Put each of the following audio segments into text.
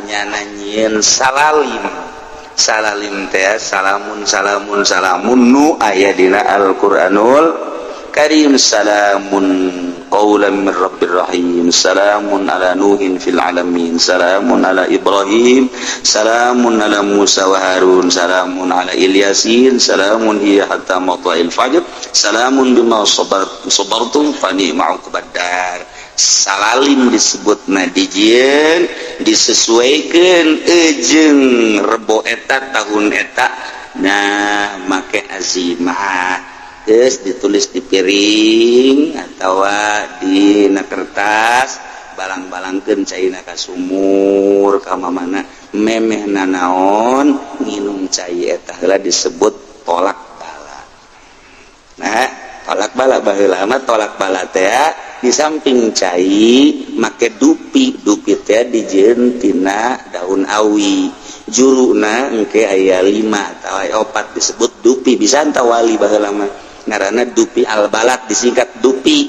Nyana nyieun salalim. Salalim teh salamun salamun salamun nu aya dina Al-Qur'anul Karim. Salamun qawlan min rabbir rahim, salamun ala nuhin fil alamin, salamun ala Ibrahim, salamun ala Musa wa Harun, salamun ala Ilyasin, salamun hiya hatta matla'il fajr, salamun bima sabartum fa ni'ma uqbad dar. Salalim disebutna dijieun disesuaikan ejeng Rebo eta tahun eta. Nah, make azimah geus ditulis di piring atau di na kertas, balang-balangkeun caina ka sumur ka mana memeh nanaon nginum cai eta heula, disebut tolak bala. Nah, tolak bala baheula mah, tolak bala teh di samping cai make dupi. Dupi teh dijieun tina daun awi, juruna engke aya lima atau aya opat, disebut dupi. Bisa entah wali baheula mah ngaranna dupi albalat, disingkat dupi.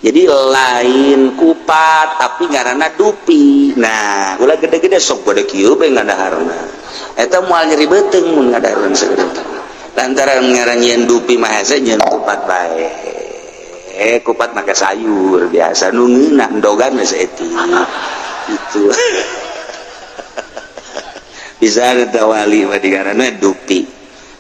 Jadi lain kupat, tapi ngaranna dupi. Nah, ulah gede-gede, sok gede kieu bae ngadaharna, eta moal nyeri beuteung mun ngadaharna segede, lantaran ngaran nyieun dupi mah hese nyieun kupat bae. Kupat make sayur biasa nu ngeunah, endogan we saeutik itu bisa. Ada wali mah digaranna dupi.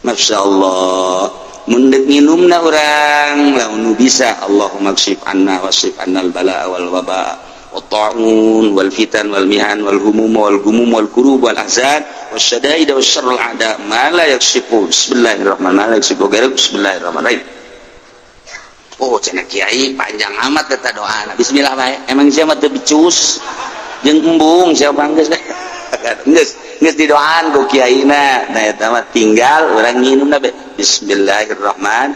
Masya Allah, mun dek nginumna urang lamun bisa, Allahumma kshif anna wasrif annal bala wal waba wat ta'un wal fitan wal mihan wal humum wal gumum wal kurub wal ahzan wasyadaid wasyarrul a'da ma la yakshifu bismillahirrahmanirrahim la yakshifu ghairu bismillahirrahmanirrahim. Oh, cenah kiai, panjang amat eta doa. Bismillah bae, emang sia mah teu becus jeung embung sia geus geus geus didoaan ku kiaina. Nah, eta mah tinggal urang nginumna be bismillahirrahmanirrahim.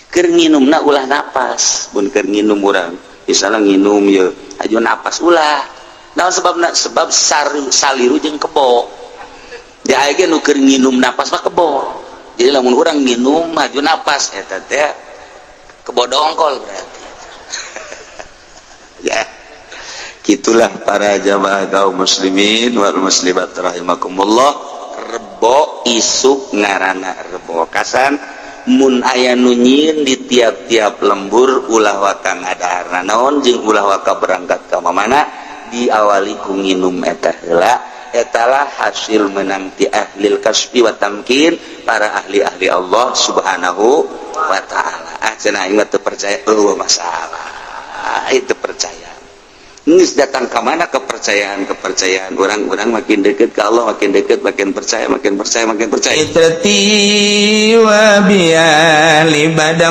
Keur nginumna ulah napas. Mun keur nginum urang misalnya nginum ye aju napas, ulah. Naon sebabna? Sebab saliru jeung kebo. Di aya ge nu keur nginum napas mah kebo. Jadi lamun urang nginum maju napas, eta teh kebo dongkol berarti ya. Gitulah para jamaah kaum muslimin wal muslimat rahimakumullah. Rebo isuk ngarana Rebo Wekasan, mun aya nu nyieun di tiap-tiap lembur, ulah waka ngadaharna naon jeung ulah waka berangkat ka mana, diawali ku nginum eta heula. Etalah hasil menang ti ahlil kasbi wa tamkin, para ahli-ahli Allah Subhanahu wa Ta'ala. Ah, cenah aing mah teu percaya. Oh, masalah itu percaya. Geus datang ke mana kepercayaan kepercayaan orang-orang makin deket ke Allah, makin deket, makin percaya, makin percaya, makin percaya. عترتي وبأهلي بدا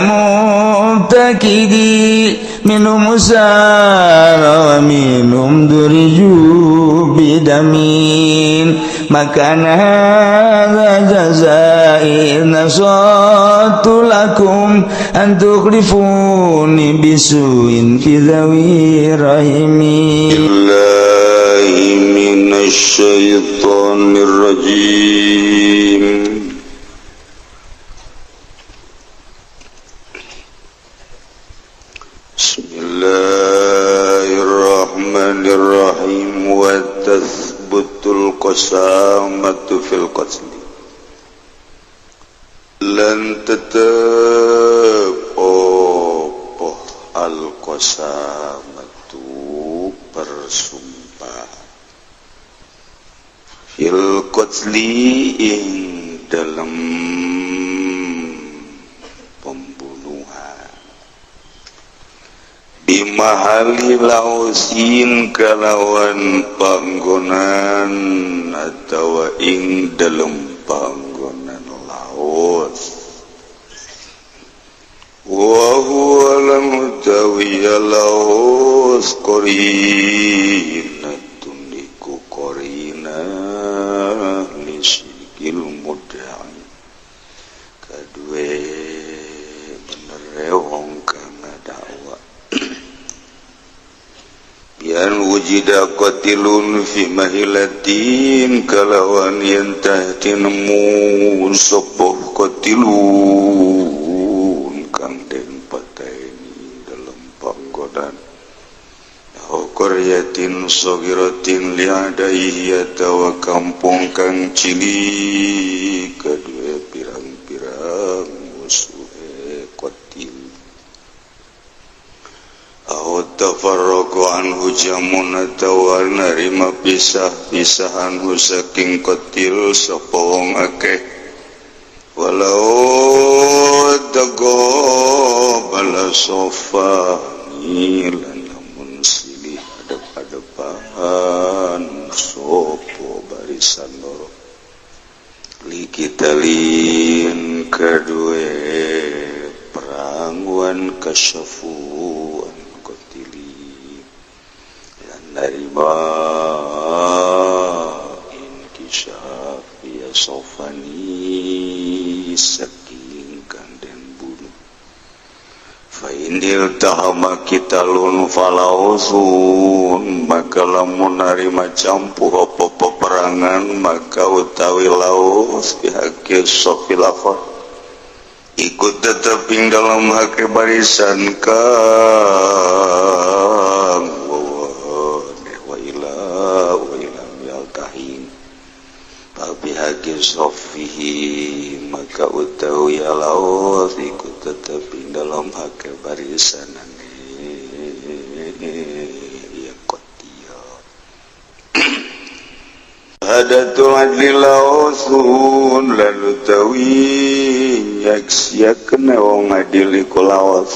مبتكدي منهم سار ومنهم درجوا بدمين ما كان هذا جزائي إن نصحت لكم أن تخلفوني بسوء في ذوي رحمي. بالله من الشيطان الرجيم. بسم الله الرحمن الرحيم. وتثبت القسامة في القتل lan tetep opo al-qasamatu persumpah fil qatli ing dalam pembunuhan bimahali lausin kalawan panggonan atau ing dalam panggonan laut wa huwa lam tawiya laus qarinatun iku qarina li syirkil mudda'i kadue bener wong kang dakwa bian wujida qatilun fi mahilatin kalawan yen tah tinemu sapa qatilun kang den pateni dalam panggonan. qaryatin saghiratin li'adaihi atawa kampung kang cilik kadue pirang-pirang musuhe qatil aw tafarraqu anhu jamun atawa narima pisah-pisahan saking qatil sapa wong akeh walau taqabbala sofa lan lamun silih adep-adepan sopo barisan loro likitalin kadue perangwan kasyafuan qatili lan narima inkishaf ya sofani saking kang den bunuh fa indil tahama kitalun falausun maka lamun narima campuh apa peperangan maka utawi laus pihake sofil akhir ikut tetep ing dalam hake barisan kang wa ila wa ilam yaltahin pihake sofihi maka utawi laus ikut tetep ing dalam hake barisan ya qatil hadatul adli lausun lalu tawi nyaksiakeun wong adil iku laos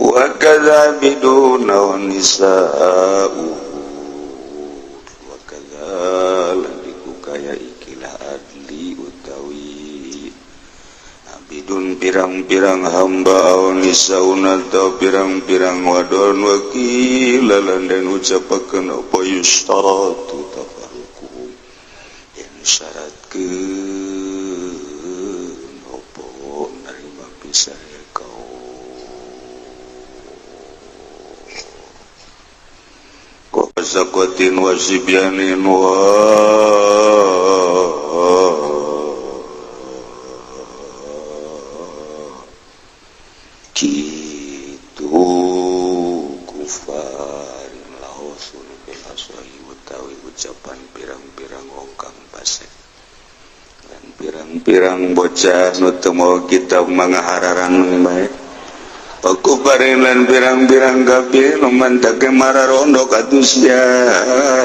wa kadza biduna wa nisa'u wa kadza lan iku kaya ikilah adli utawi abidun pirang-pirang hamba aw nisauna atau pirang-pirang wadon wakila lan den ucapakeun apa yustaratu tafarruquhum yen syaratkeun apa narima pisah kaum wa zakatin wa sibyanin wa kitu kufarin lahusun bil aswahi utawi ucapan pirang-pirang wong kang fasik lan pirang-pirang bocah nu teu mawa kitab mangahararang bae kufarin lan pirang-pirang kafir nu mantake mararondok atuh sia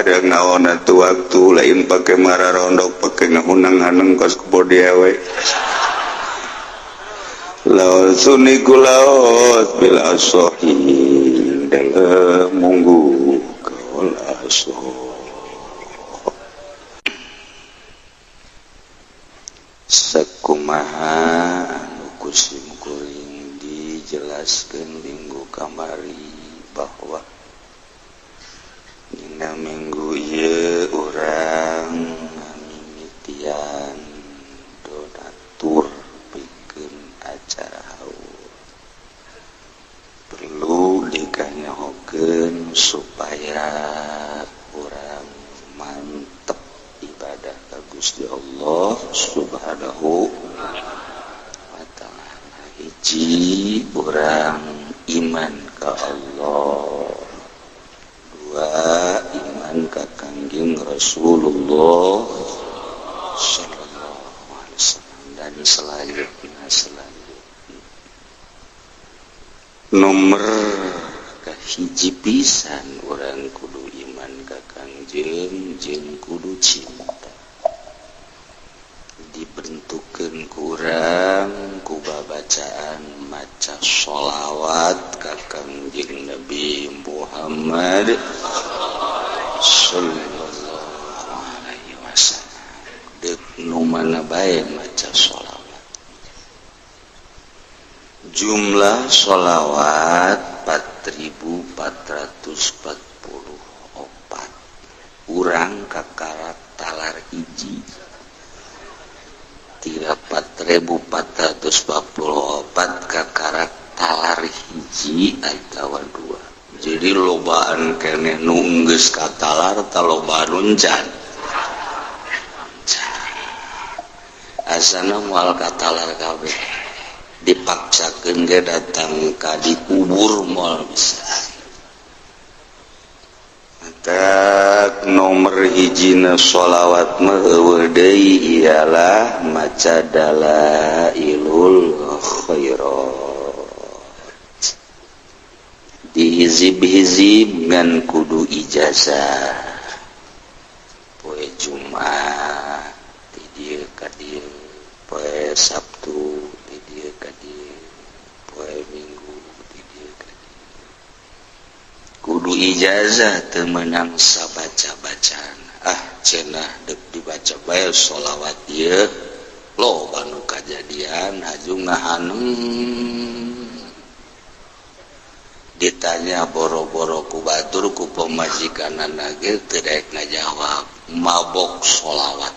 da naon atuh waktu lain pake mararondok pake ngahunang-haneng kos kebodea we laos niku laos bila sohi dalem munggu kaul asoh sakumaha anu kusim kuring dijelaskeun minggu kamari bahwa dina minggu ieu urang ngamimitian donatur pikeun acara haul perlu dikanyahokeun supaya urang mantep ibadah ka Gusti Allah Subhanahu wa ta'ala. Hiji urang iman ka Allah, dua iman ka Kangjeng Rasulullah sallallahu alaihi wasallam dan selanjutnya nomor kahiji pisan urang kudu iman ka Kangjeng jeung kudu cinta dibentukkeun kurang ku babacaan maca sholawat ka Kangjeng Nabi Muhammad sallallahu alaihi wasallam. Deuk nu mana bae maca sholawat, jumlah sholawat 4444 urang kakarak talar hiji 4444 kakarak talar hiji atawa dua. Jadi lobaan keneh nu geus katalar talobaan uncan asana moal katalar kabeh dipaksakeun ge datang ka dikubur moal bisa. Tak nomor hijina sholawat mah euweuh deui ialah maca dalailul khairat. Dihizib-hizib ngan kudu ijazah. Poe Jumat di dieu ka dieu, poe Sabtu di dieu ka dieu, poe Minggu di dieu ka dieu. Kudu ijazah teu meunang sabaca-bacaan. Ah cenah deuk dibaca bae sholawat ieu loba nu kajadian haju ngahanem. Ditanya boro-boro ku batur ku pamajikanana ge teu daek ngajawab, mabok sholawat.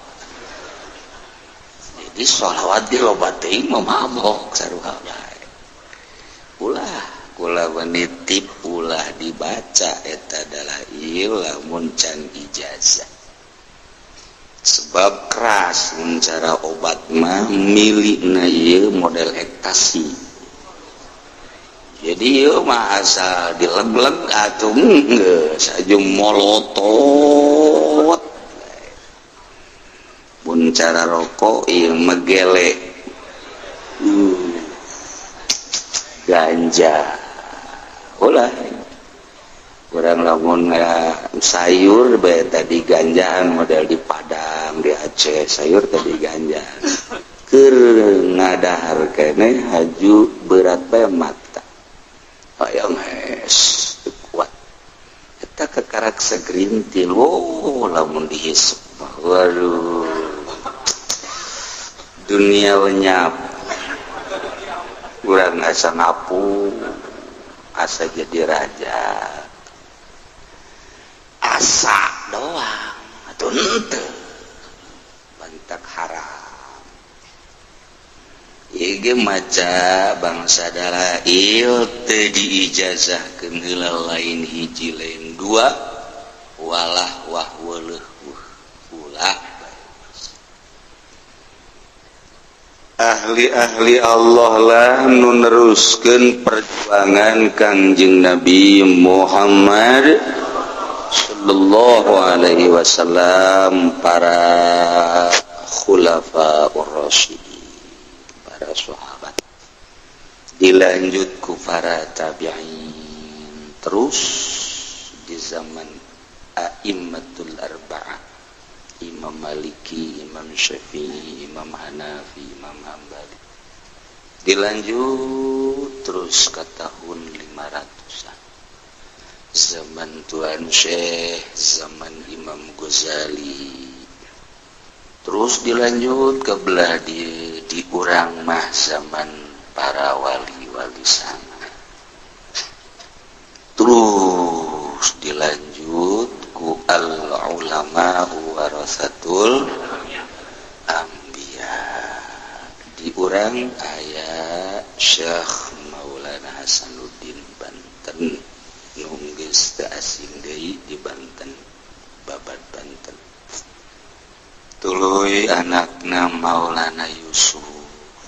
Jadi sholawat ge loba teuing mah mabok sarua bae. Ulah kula menitip ulah dibaca eta dalail lamun can ijazah. Sebab keras mun cara obat mah milikna ieu model ekstasi. Jadi ieu mah asal dileg-leg atuh geus aju molotot. Mun cara rokok ieu mah gele. Ganja. Ulah urang lamun sayur bae tadi ganjaan model di Padang, di Aceh sayur tadi ganjaan. Keur ngadahar keneh haju berat bae mata. Hayang hes kuat. Eta kekarak segerintil, oh lamun dihisap. Waduh. Dunia lenyap. Urang asa ngapu, asa jadi raja. Asa doang atuh henteu. Bantak haram. Ieu ge maca bangsa dalail teu diijazahkeun heula lain hiji lain dua walah wah weuleuh ulah. Ahli-ahli Allah lah nu neruskeun perjuangan Kangjeng Nabi Muhammad sallallahu alaihi wasallam, para khulafaur rasyidin, para sahabat, dilanjut ku para tabi'in, terus di zaman a'immatul arba'ah, Imam Maliki, Imam Syafi'i, Imam Hanafi, Imam Hambali, dilanjut terus ke tahun 500-an, zaman Tuan Syekh, zaman Imam Ghazali, terus dilanjut ke belah di urang mah zaman para wali-wali sana, terus dilanjut ku al ulama warasatul anbiya. Di urang aya Syekh Maulana Hasanuddin Banten nu geus teu asing deui di Banten, Babad Banten. Tuluy anakna Maulana Yusuf,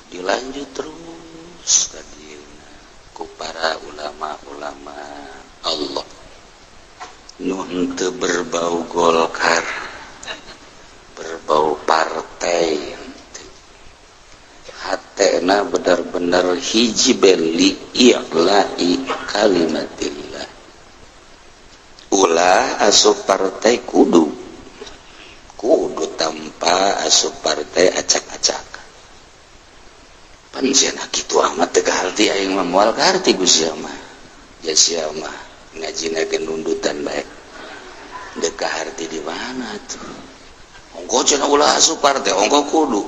dilanjut terus ka dieuna ku para ulama-ulama Allah nu henteu berbau Golkar, berbau partai, hatena benar-benar hiji beli i'la'i kalimatillah. Ulah asup partai kudu kudu tanpa asup partai acak-acak. Pan cenah kitu amat teu kaharti aing mah moal kaharti ku sia mah. Ja sia mah ngajina ge nundutan bae. Deuk kaharti di mana tuh? Ongko cenah ulah asup partai, ongko kudu.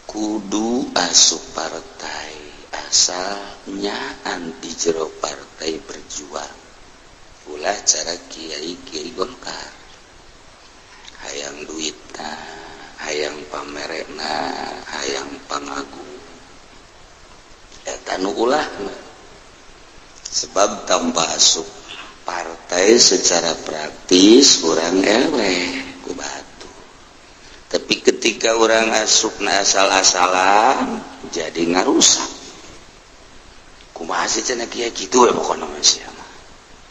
Kudu asup partai asal nyaan di jero partai berjuang. Ulah cara kiai-kiai Golkar. Hayang duitna, hayang pamerekna, hayang pangagung. Eta nu ulahna. Sebab tanpa asup partai secara praktis urang eleh ku batu. Tapi ketika orang asupna asal-asalan jadi ngarusak. Kumaha sih cenah kiai kitu we pokona mah sia mah.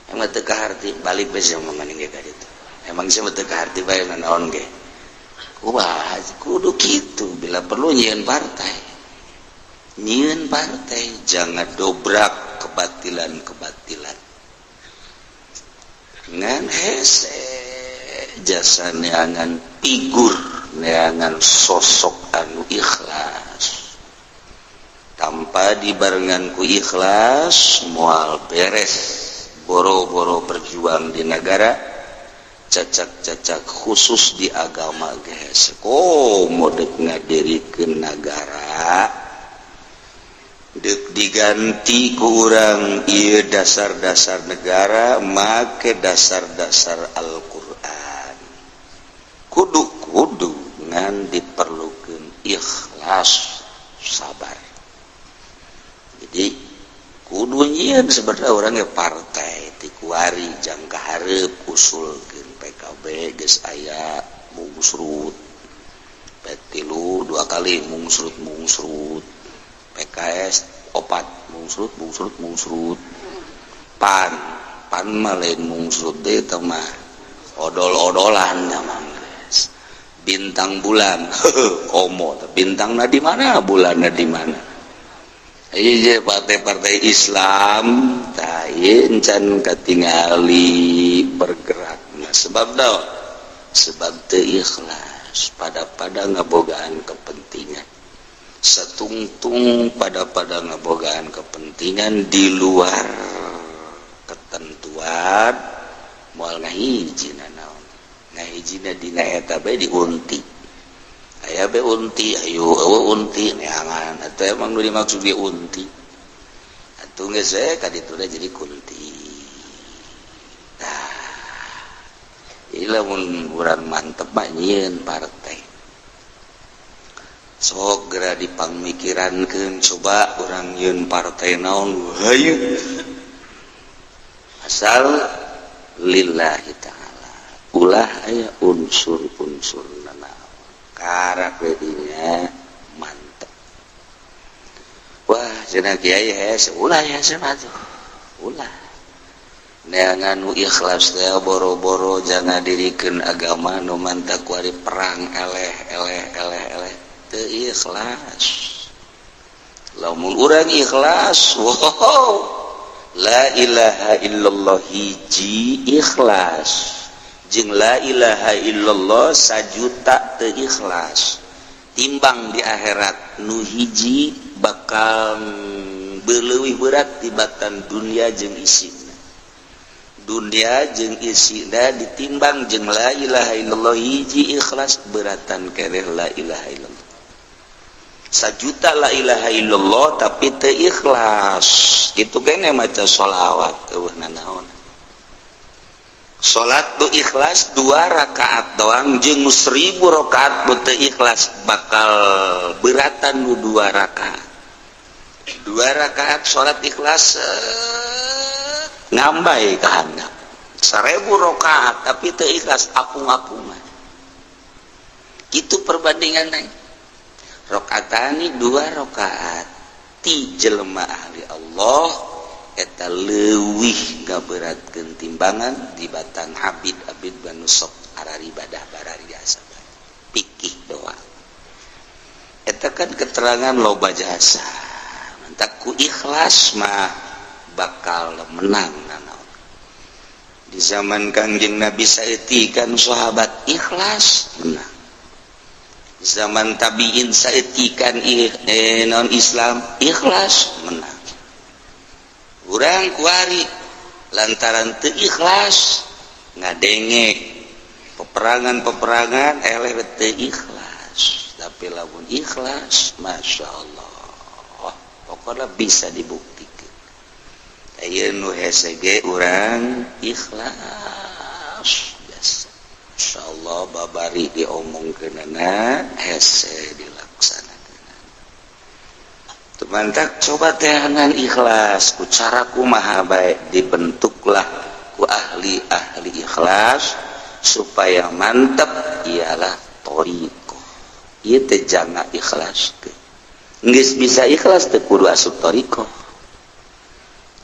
Emang teu kaharti balik bae sia mah ge ka ditu. Emang sia mah teu kaharti bae naon ge. Kumaha kudu kitu, bila perlu nyieun partai. Nyieun partai jangan dobrak kebatilan-kebatilan. Ngan hese jasa neangan figur, neangan sosok anu ikhlas. Tanpa dibarengan ku ikhlas moal beres. Boro-boro berjuang di negara, cacak-cacak khusus di agama geus. Komo dek ngadirikeun nagara, dek diganti ku urang ieu dasar-dasar negara make dasar-dasar Al-Qur'an. Kudu-kudu ngan diperlukeun ikhlas, sabar. Jadi kudu nyieun sebenarnya orangnya partai ti kuari jangka hareup usulkeun PKB geus aya mungsrut, P3 dua kali mungsrut mungsrut, PKS opat mungsrut mungsrut mungsrut, PAN PAN mah lain mungsrut deui teh mah odol-odolan mah geus. Bintang bulan komo bintangna di mana, bulanna di mana. Iya, partai-partai Islam tah encan katingali bergerak. Nah, sebab dah sebab teu ikhlas pada-pada ngabogaan kepentingan, satungtung pada-pada ngabogaan kepentingan di luar ketentuan moal ngahijina naon, ngahijina dina eta bae diunti, aya bae unti, ayo eueuh unti neangan atuh emang nu dimaksud ge unti atuh geus we ka ditu jadi kunti. Tah jadi lamun urang mantep mah nyieun partai sok geura dipangmikirankeun, coba urang nyieun partai naon hayu asal lillahi ta'ala, ulah aya unsur-unsur nanaon karak dinya mantep. Wah cenah kiai hese ulah hese mah tuh ulah neangan nu ikhlas teh boro-boro jangan dirikeun agama nu mantak kuari perang eleh eleh eleh eleh teu ikhlas. Lamun urang ikhlas, wow, la ilaha illallah hiji ikhlas jeung la ilaha illallah sajuta teu ikhlas, timbang di akhirat nu hiji bakal leuwih berat tibatan dunia jeung isina. Dunia jeung isina ditimbang jeung la ilaha illallah hiji ikhlas beratan kereh la ilaha illallah. Sajuta la ilaha illallah tapi teu ikhlas kitu kene maca sholawat eueuh nanaon. Salat nu ikhlas 2 rakaat doang jeung 1000 rakaat nu teu ikhlas bakal beratan nu 2 rakaat. 2 rakaat salat ikhlas ngambay ka handap. 1000 rakaat tapi teu ikhlas apung-apungan. Kitu perbandinganna. Rakaatani 2 rakaat ti jelema ahli Allah eta leuwih ngaberatkeun timbangan dibatan abid-abid banu sok araribadah barariasa pikih doang. Eta kan keterangan loba jasa. Mantak ku ikhlas mah bakal menang nanaon. Di zaman Kangjeng Nabi saeutik kan sahabat ikhlas menang. Zaman tabiin saeutikan non Islam ikhlas menang. Urang kuari lantaran teu ikhlas ngadenge peperangan-peperangan eleh teu ikhlas, tapi lamun ikhlas masya Allah pokoknya bisa dibuktikan. Ayeuna nu hese ge urang ikhlas biasa. Insyaallah babari diomongkeunana hese dilaksanakeun. Tumantak coba teangan ikhlas ku cara kumaha bae dibentuklah ku ahli-ahli ikhlas supaya mantep ialah thariqah. Ieu teh janga ikhlas teh. Geus bisa ikhlas teh kudu asup thariqah.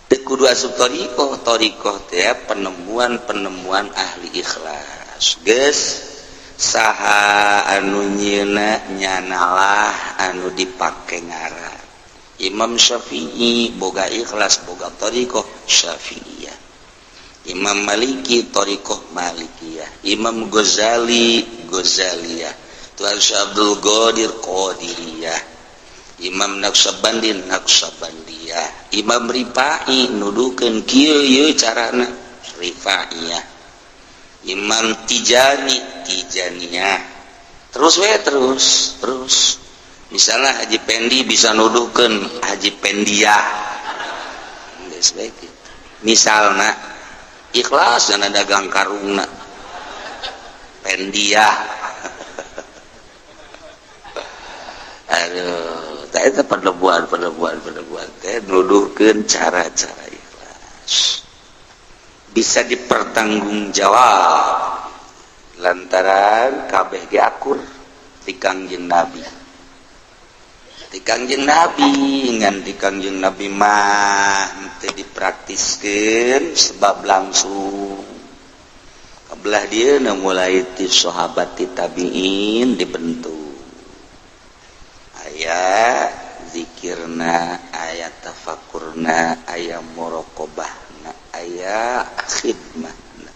Teu Kudu asup thoriqoh. Thoriqoh teh penemuan-penemuan ahli ikhlas. Geus saha anu nyieuna nyanalah anu dipake ngaran. Imam Syafi'i boga ikhlas, boga thoriqoh Syafi'iyah. Imam Maliki thoriqoh Malikiyah, Imam Ghazali Ghazaliyah, Tuan Syekh Abdul Qadir Qadiriyah, Imam Naqsyabandi Naqsyabandiyah, Imam Rifai nuduhkeun kieu ieu carana Rifaiyah, Imam Tijani Tijaniyah. Terus we terus terus. Misalnya Haji Pendi bisa nuduhkeun Haji Pendiah. Geus bae kitu. Misalna ikhlas dan dagang karungna Pendiah. Aduh, teh eta penemuan teh nuduhkeun cara-cara ikhlas. Bisa dipertanggungjawab lantaran kabeh ge akur ti Kangjeng Nabi. Ti Kangjeng Nabi ngan ti Kangjeng Nabi mah teu dipraktiskeun sebab langsung. Kabelah dieuna mulai ti sahabat ti tabiin dibentuk. Aya zikirna, aya tafakurna, aya muraqabahna, aya khidmahna.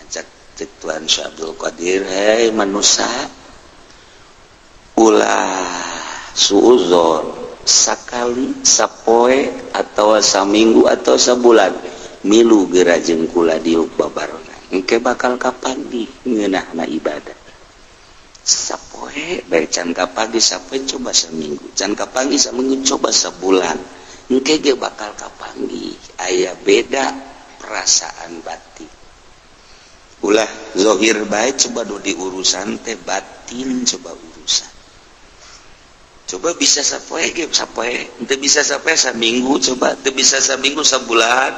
Macak cek Tuan Syekh Abdul Qadir, hei manusia, ulah suuzon sakali sapoe atau saminggu atau sabulan milu geura jeung kula diuk babarengan engke bakal kapanggih ngeunahna ibadah. Sapoe bae can kapanggih sapoe coba seminggu, can kapanggih saminggu coba sebulan, engke ge bakal kapanggih aya beda perasaan batin. Ulah zohir bae coba do diurusan teh batin coba urusan. Coba bisa sapoe ge sapoe, teu bisa sapoe saminggu coba, teu bisa saminggu sabulan.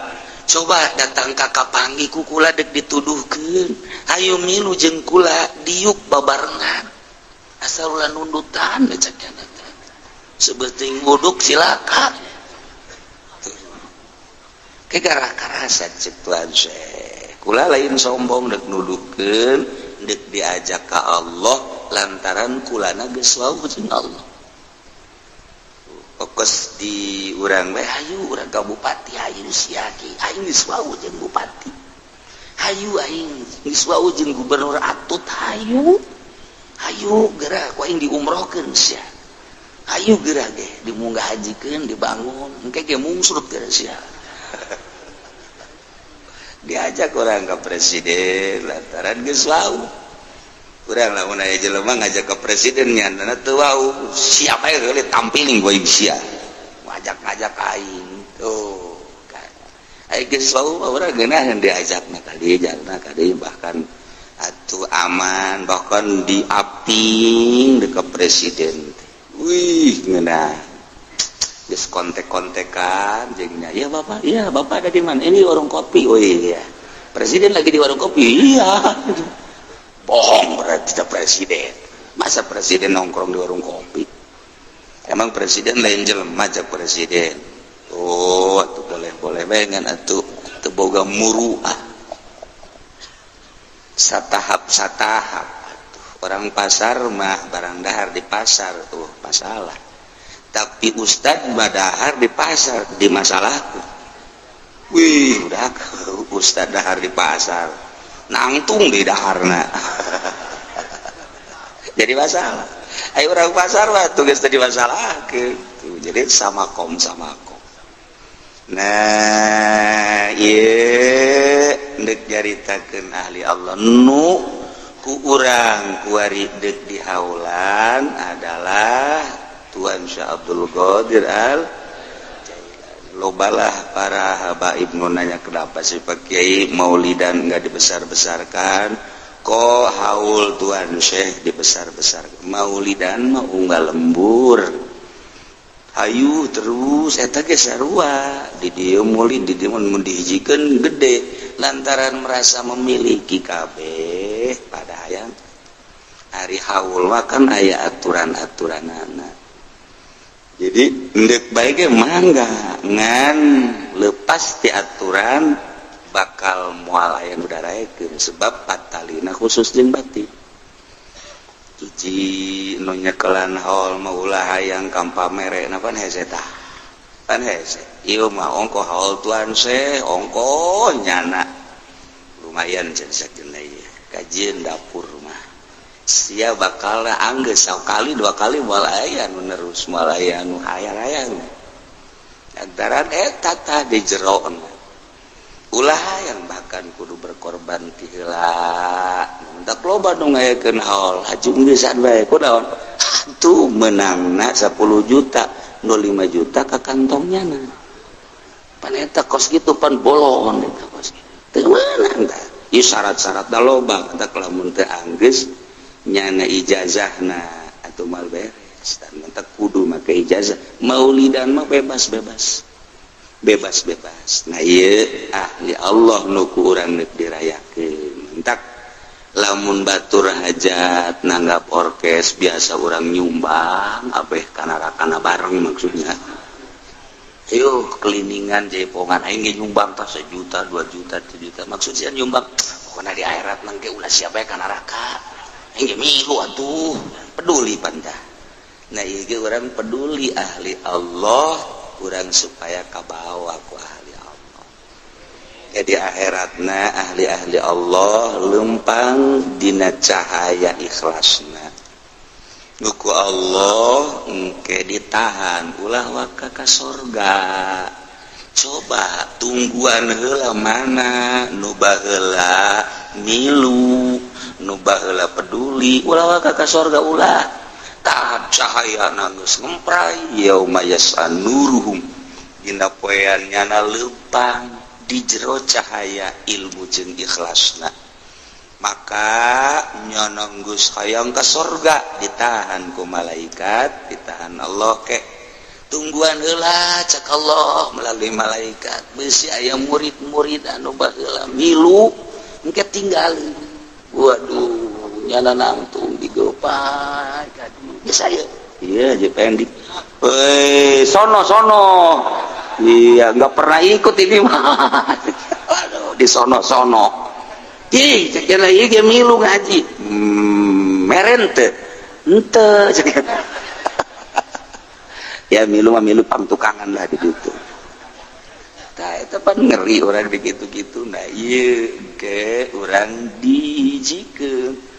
Coba datang ka kapanggih ku kula deuk dituduhkeun, hayu milu jeung kula diuk babarengan. Asal ulah nundutan cek nya teh. Sebeuting buduk silaka. Ke gara karasa cek Tuan Syekh. Kula lain sombong deuk nuduhkeun, deuk diajak ka Allah lantaran kulana geus wau jeung Allah. Fokus di urang we hayu urang ka bupati hayu sia ki aing geus wau jeung bupati hayu aing geus wau jeung gubernur Atut hayu hayu geura ku aing diumrohkeun sia hayu geura ge dimunggah hajikeun dibangun engke ge mungsrut geura sia. Diajak urang ka presiden lantaran geus wau. Urang lamun aya jelema ngajak ke presiden nyandana teu wau, siapa yang heule tampiling ku aing sia. Ngajak-ngajak aing tuh. Ai geus wau mah urang geunaheun diajakna ka dieu, diajakna ka dieu bahkan atuh aman bahkan diaping deuk ka presiden. Wih ngeunah. Geus kontek-kontekan jeung nya, "Ya Bapak, iya Bapak ada di mana? Ini warung kopi." Oh iya. Presiden lagi di warung kopi. Iya. Bohong berarti tidak presiden. Masa presiden nongkrong di warung kopi? Emang presiden lain jelema cak presiden. Oh, atuh boleh-boleh bae ngan atuh teu boga muruah. Satahap-satahap atuh. Orang pasar mah barang dahar di pasar tuh masalah. Tapi ustad mah dahar di pasar di masalahku. Wih, udah ustad dahar di pasar. Nangtung di daharna. Jadi masalah. Ayo orang pasar mah tugas tadi masalah gitu. Jadi sama kom. Nah, ieu deuk nyaritakeun ahli Allah nu ku urang kuari deuk dihaulan adalah Tuan Syekh Abdul Qadir Al Jailani. Lobalah para habaib nu nanya kenapa sih Pak Kiai maulidan enggak dibesar-besarkan, kok haul Tuan Syekh dibesar-besarkan? Maulidan mah unggal lembur. Hayu terus eta ge sarua di dieu maulid di dieu mun dihijikeun gede lantaran merasa memiliki kabeh pada hayang. Ari haul mah kan aya aturan-aturanana. Jadi ndek bae ge mangga ngan leupat Lepas ti aturan bakal moal aya nu daraekeun sebab patalina khusus jeung batin. Hiji nu nyekelan haul mah ulah hayang kampamere na pan hese tah. Pan hese. Ieu mah ongko haul tuan seh ongko nyana. Lumayan cenah sakeun ieu. Kajieun dapur mah. Sia bakal anggeus sakali dua kali moal aya nu nerus moal aya nu hayang-hayang. Lantaran eta tah di jero ulah yang bahkan kudu berkorban ti heula. Tak loba nu ngayakeun haul haju geusan bae kunaon atuh meunangna 10 juta nu 5 juta ka kantongnya na. Pan eta kos kitu pan bolon eta kos kitu. Teu meunang tah. Ieu syarat-syaratna loba tah lamun teu anggeus nyana ijazahna atuh mal beres. Dan teh kudu make ijazah. Maulidan mah bebas-bebas. Bebas-bebas. Nah ieu ahli Allah nu ku urang rek dirayakeun. Entak lamun batur hajat nanggap orkes biasa urang nyumbang abeh kana-rakana bareng maksudnya. Ayo keliningan jaipongan aing ge nyumbang tah 1 juta, 2 juta, 3 juta. Maksud sia nyumbang pokona di akhirat mangke ulah sia bae ka neraka. Aing ge milu atuh, peduli pantah. Nah ieu ge urang peduli ahli Allah kurang supaya kabawa ku ahli Allah. Jadi akhiratna ahli-ahli Allah lempang dina cahaya ikhlasna. Nu ku Allah engke ditahan ulah waka ka sorga. Coba tungguan heula mana nu baheula milu, nu baheula peduli, ulah waka ka sorga ulah. Tahap cahaya nangis ngemprai yauma yasanuruhum dina poean nyana leumpang di jero cahaya ilmu jeung ikhlasna maka nyana geus hayang ka sorga ditahan ku malaikat ditahan Allah ke tungguan heula cak Allah melalui malaikat beusi aya murid-murid anu baheula milu engke tinggalin waduh nyana nangtung digopai ya saya iya aja pengen di sono sono iya nggak pernah ikut ini mah aduh di sono sono ih cek lagi dia milu ngaji meren teu ente cek ya milu mah milu pangtukangan lah di situ tah eta pan ngeri orang begitu-gitu nah ieu ke urang dihijikeun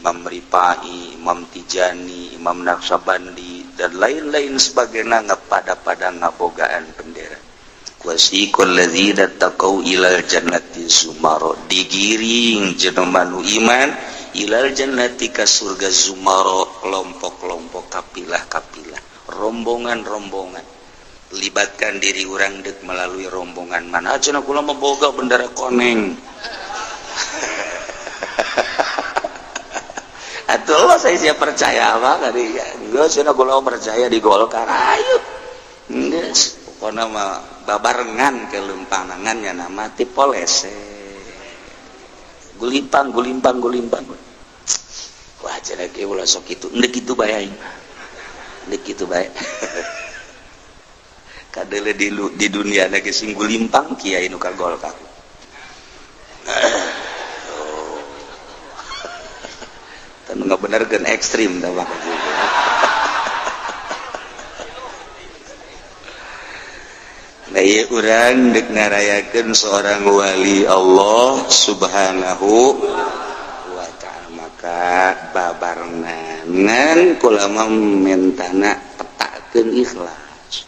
Imam Rifai, Imam Tijani, Imam Naqsyabandi dan lain-lain sebagainya pada-pada ngabogaan bendera. Wasiqal ladzina taqau ilal jannati zumaro digiring jelema nu iman ilal jannati ka surga zumaro kelompok-kelompok kapilah-kapilah, rombongan-rombongan. Libatkan diri urang deuk melalui rombongan mana cenah kula mah boga bendera koneng. Atuh saya siap percaya apa kali ya. Geus cenah kula percaya di Golkar. Ayo. Geus pokona mah babarengan kelumpangan nya nama ti polese. Gulimpang gulimpang gulimpang. Wah cenah ge ulah sok kitu. Endek kitu bae aing. Endek kitu bae. Kadele di dunia na geus sing gulimpang kiai nu ka Golkar. Nggak bener kan ekstrim dah bang. Nah iya urang dek ngarayakeun seorang wali Allah subhanahu wa ta'ala maka babarengan kula mentana petakeun ikhlas.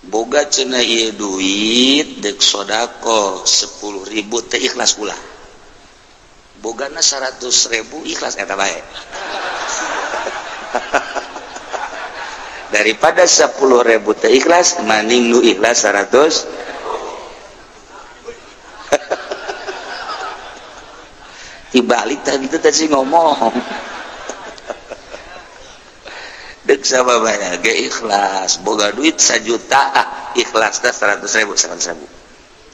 Boga cenah ieu duit dek sedekah 10.000 teh ikhlas ulah. Bogana 100.000 ikhlas eta bae. Daripada 10.000 teh ikhlas maning nu ikhlas 100. Dibalik tadi itu tadi ngomong. Dek sababana ge ikhlas boga duit 1 juta ah ikhlas teh 100.000 100.000.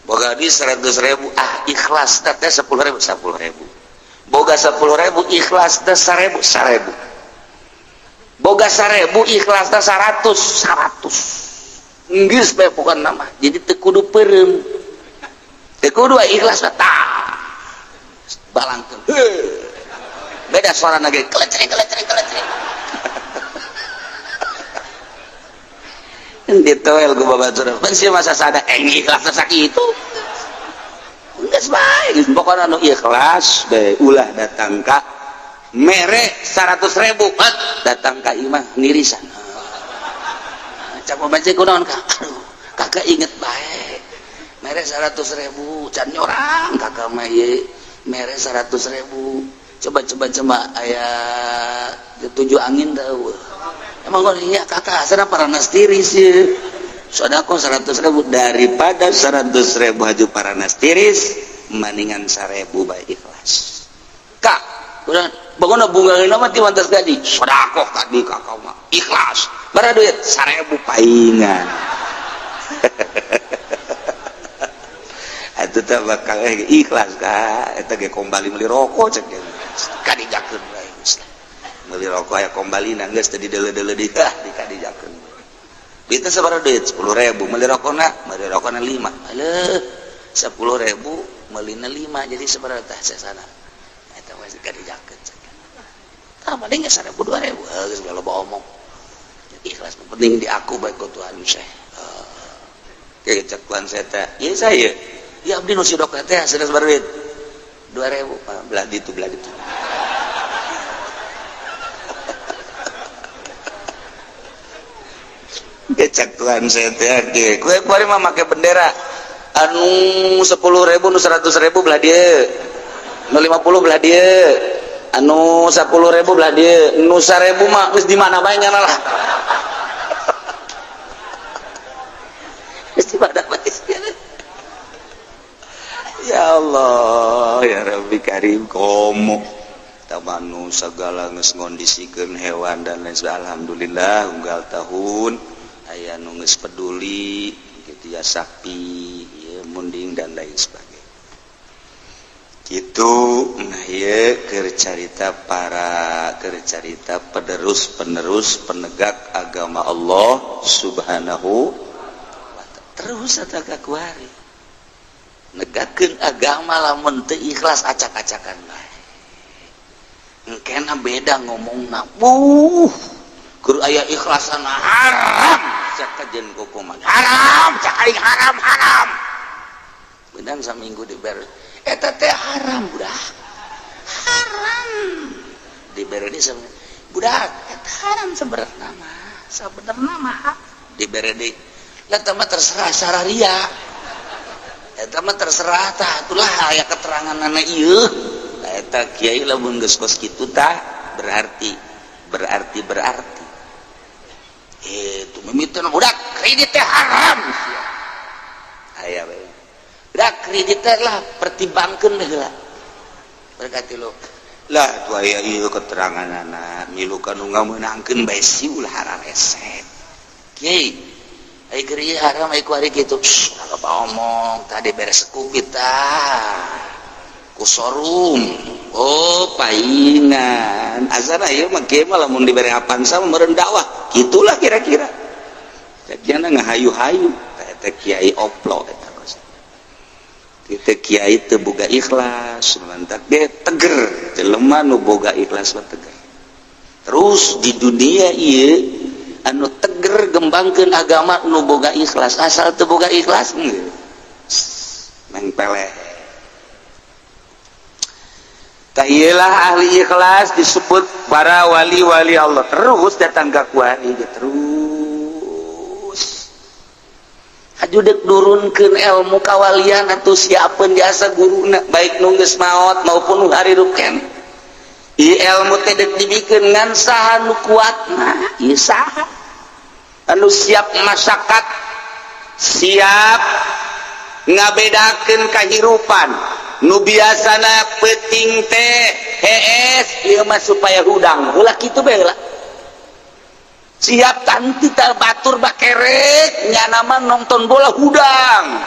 Boga duit 100.000 ah ikhlas teh 10.000 10.000. Boga 10.000 ikhlas teh 1.000 1.000. Boga 1.000 ikhlas teh 100 100. Geus bae pokona mah. Jadi teu kudu peureum. Teu kudu ikhlas mah tah. Balangkeun. Beda suarana ge kelecring kelecring kelecring. Ditoel ku babatur. Pan sia masa sada ikhlas sakitu. Geus bae geus pokona nu ikhlas bae ulah datang ka mere 100.000 datang ka imah ngirisan. Cak baca kunaon ka? Aduh, kakak inget bae. Mere 100.000 can nyorang kakak mah ieu mere 100.000. Coba coba coba aya 7 angin teu. Emang iya kakak asana paranas tiris ieu. Sodako 100.000 daripada 100.000 haju paranas tiris maningan 1.000 bae ikhlas. Kak, udah bangun bunga mah ti mantas gaji. Sodako kadi kakak mah ikhlas. Bara duit 1.000 paingan. Atuh teh bakal ikhlas ka eta ge kombali meuli rokok cek ge. Kadijakeun bae geus. Meuli rokok aya kombalina geus teh dideuleu-deuleu di ah dikadijakeun. Duitna sabaraha duit? 10.000 meuli rokona 5. Aleuh 10.000 meulina 5 jadi sabaraha tah sasana. Eta mah kadijakeun cek. Tah paling geus 1.000 2.000 geus loba omong. Ikhlas penting di aku baik ku Tuhan saya. Kayak cek Tuhan saya teh. Ieu saya. Ya abdi nu sidok teh sanes baruit. 2.000 belah ditu belah ditu. Cek Tuhan saya teh ge. Kowe kuari mah make bendera anu 10.000 nu 100.000 belah dieu. Nu 50 belah dieu. Anu 10.000 belah dieu. Nu 1.000 mah geus di mana bae nyana lah. Ya Allah ya Rabbi Karim komo tabanu segala geus ngondisikeun hewan dan lain sebagainya. Alhamdulillah unggal tahun aya nu geus peduli gitu ya sapi ya munding dan lain sebagainya. Gitu nah ieu keur carita para keur carita penerus-penerus penegak agama Allah Subhanahu wa ta'ala. Terus eta ka kuari negakeun agama lamun teu ikhlas acak-acakan bae. Engkena beda ngomongna. Buh, keur aya ikhlasan haram cak kajen kokoman. Haram cak aing haram haram. Beunang saminggu dibere. Eta teh haram budak. Haram. Dibere di sama budak eta haram sebenarna mah. Sabenerna mah dibere deui. Lah teh mah terserah sararia. Eta mah terserah tah atulah aya keteranganana ieu. Eta kiai lamun geus kos kitu tah berarti berarti berarti. Itu mimiteun budak kredit teh haram. Aya bae. Budak kredit teh lah pertimbangkeun heula. Berkati lo. Lah tuh aya ieu keteranganana milu ka nu ngameunangkeun bae si ulah hararesep. Kiai ai keur ieu haram ai ku ari kitu. Loba omong tadi beres kupit tah. Ku sorum. Oh, paingan. Azana ieu mah kieu mah lamun dibere Avanza meureun dakwah. Kitulah kira-kira. Jadiana ngahayu-hayu eta kiai oplo eta kos. Teu kiai teu boga ikhlas, mantak ge teger. Jelema nu boga ikhlas mah teger. Terus di dunia ieu anu teger gembangkeun agama nu boga ikhlas, asal teu boga ikhlas mengpeleh. Tah ieulah ahli ikhlas disebut para wali-wali Allah. Terus datang ka kuari terus. Haju deuk nurunkeun ilmu kawalian atuh siapeun jasa guruna baik nu geus maot maupun nu harirup keneh. Ieu ilmu teh deuk dibikeun ngan saha nu kuatna, ieu saha anu siap masyarakat, siap ngabedakeun kahirupan. Nu biasana peuting teh hees ieu mah supaya hudang. Ulah kitu bae lah. Siap tanti tah batur bakerek nyana mah nonton bola hudang.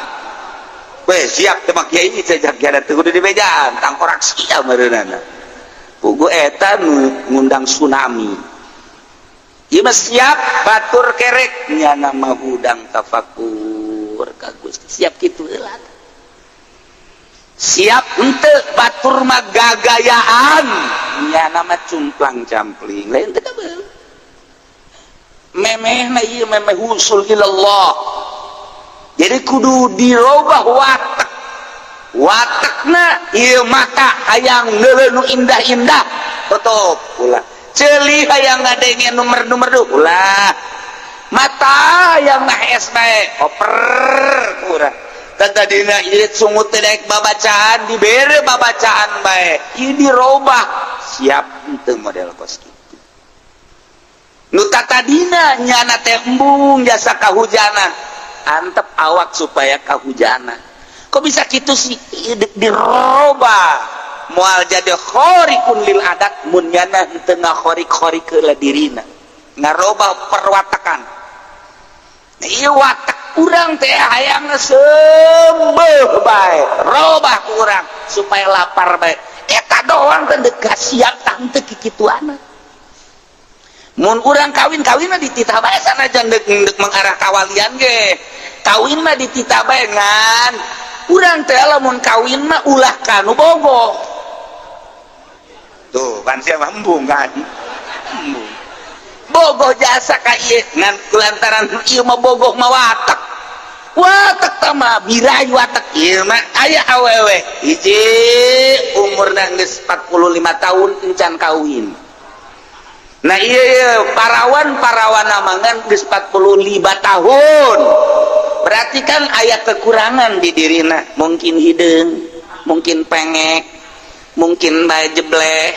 Weh siap teh mah kiai cejak kiai teh kudu dibejaan tangkorak sia meureunana. Pugu eta nu ngundang tsunami. Ieu mah siap batur kerek nyana mah hudang tafakur ka Gusti, siap kitu heula. Siap henteu batur mah gagayaan nyana mah cumplang campling lain teu kabel. Memehna ieu memeh husul ilallah. Jadi kudu dirobah watak. Watakna ieu mata hayang neuleuh nu indah-indah tutup ulah. Ceuli hayang ngadenge nu merdu-merdu ulah. Mata hayang nahes bae oper urang. Tadina ieu sungut teh daek babacaan dibere babacaan bae. Ieu dirobah siap henteu model kos kitu. Nu tatadina nyana teh embung jasa kahujanan. Antep awak supaya kahujanan. Kok bisa kitu sih? Dirobah. Moal jadi khorikun lil adat mun nyana henteu ngakhorik-khorik heula dirina. Ngarobah perwatakan. Nah, ieu watak urang teh hayang sembeuh bae, robah ku urang supaya lapar bae. Eta doang teh deuk siap tah henteu kikituana. Mun urang kawin kawinna dititah bae sanajan deuk mengarah kawalian ge. Kawin mah dititah bae ngan urang teh lamun kawin mah ulah kanu bogoh. Tuh kan sia mah embung kan. Embung. Bogoh jasa ka ieu ngan kulantaran ieu mah bogoh mah watak. Watak tah mah birai watak ieu mah aya awewe hiji umurna geus 45 tahun encan kawin. Nah iya, iya parawan-parawan ngan geus 45 tahun. Berarti kan aya kekurangan di dirina, mungkin hideung, mungkin pengek, mungkin bae jebleh,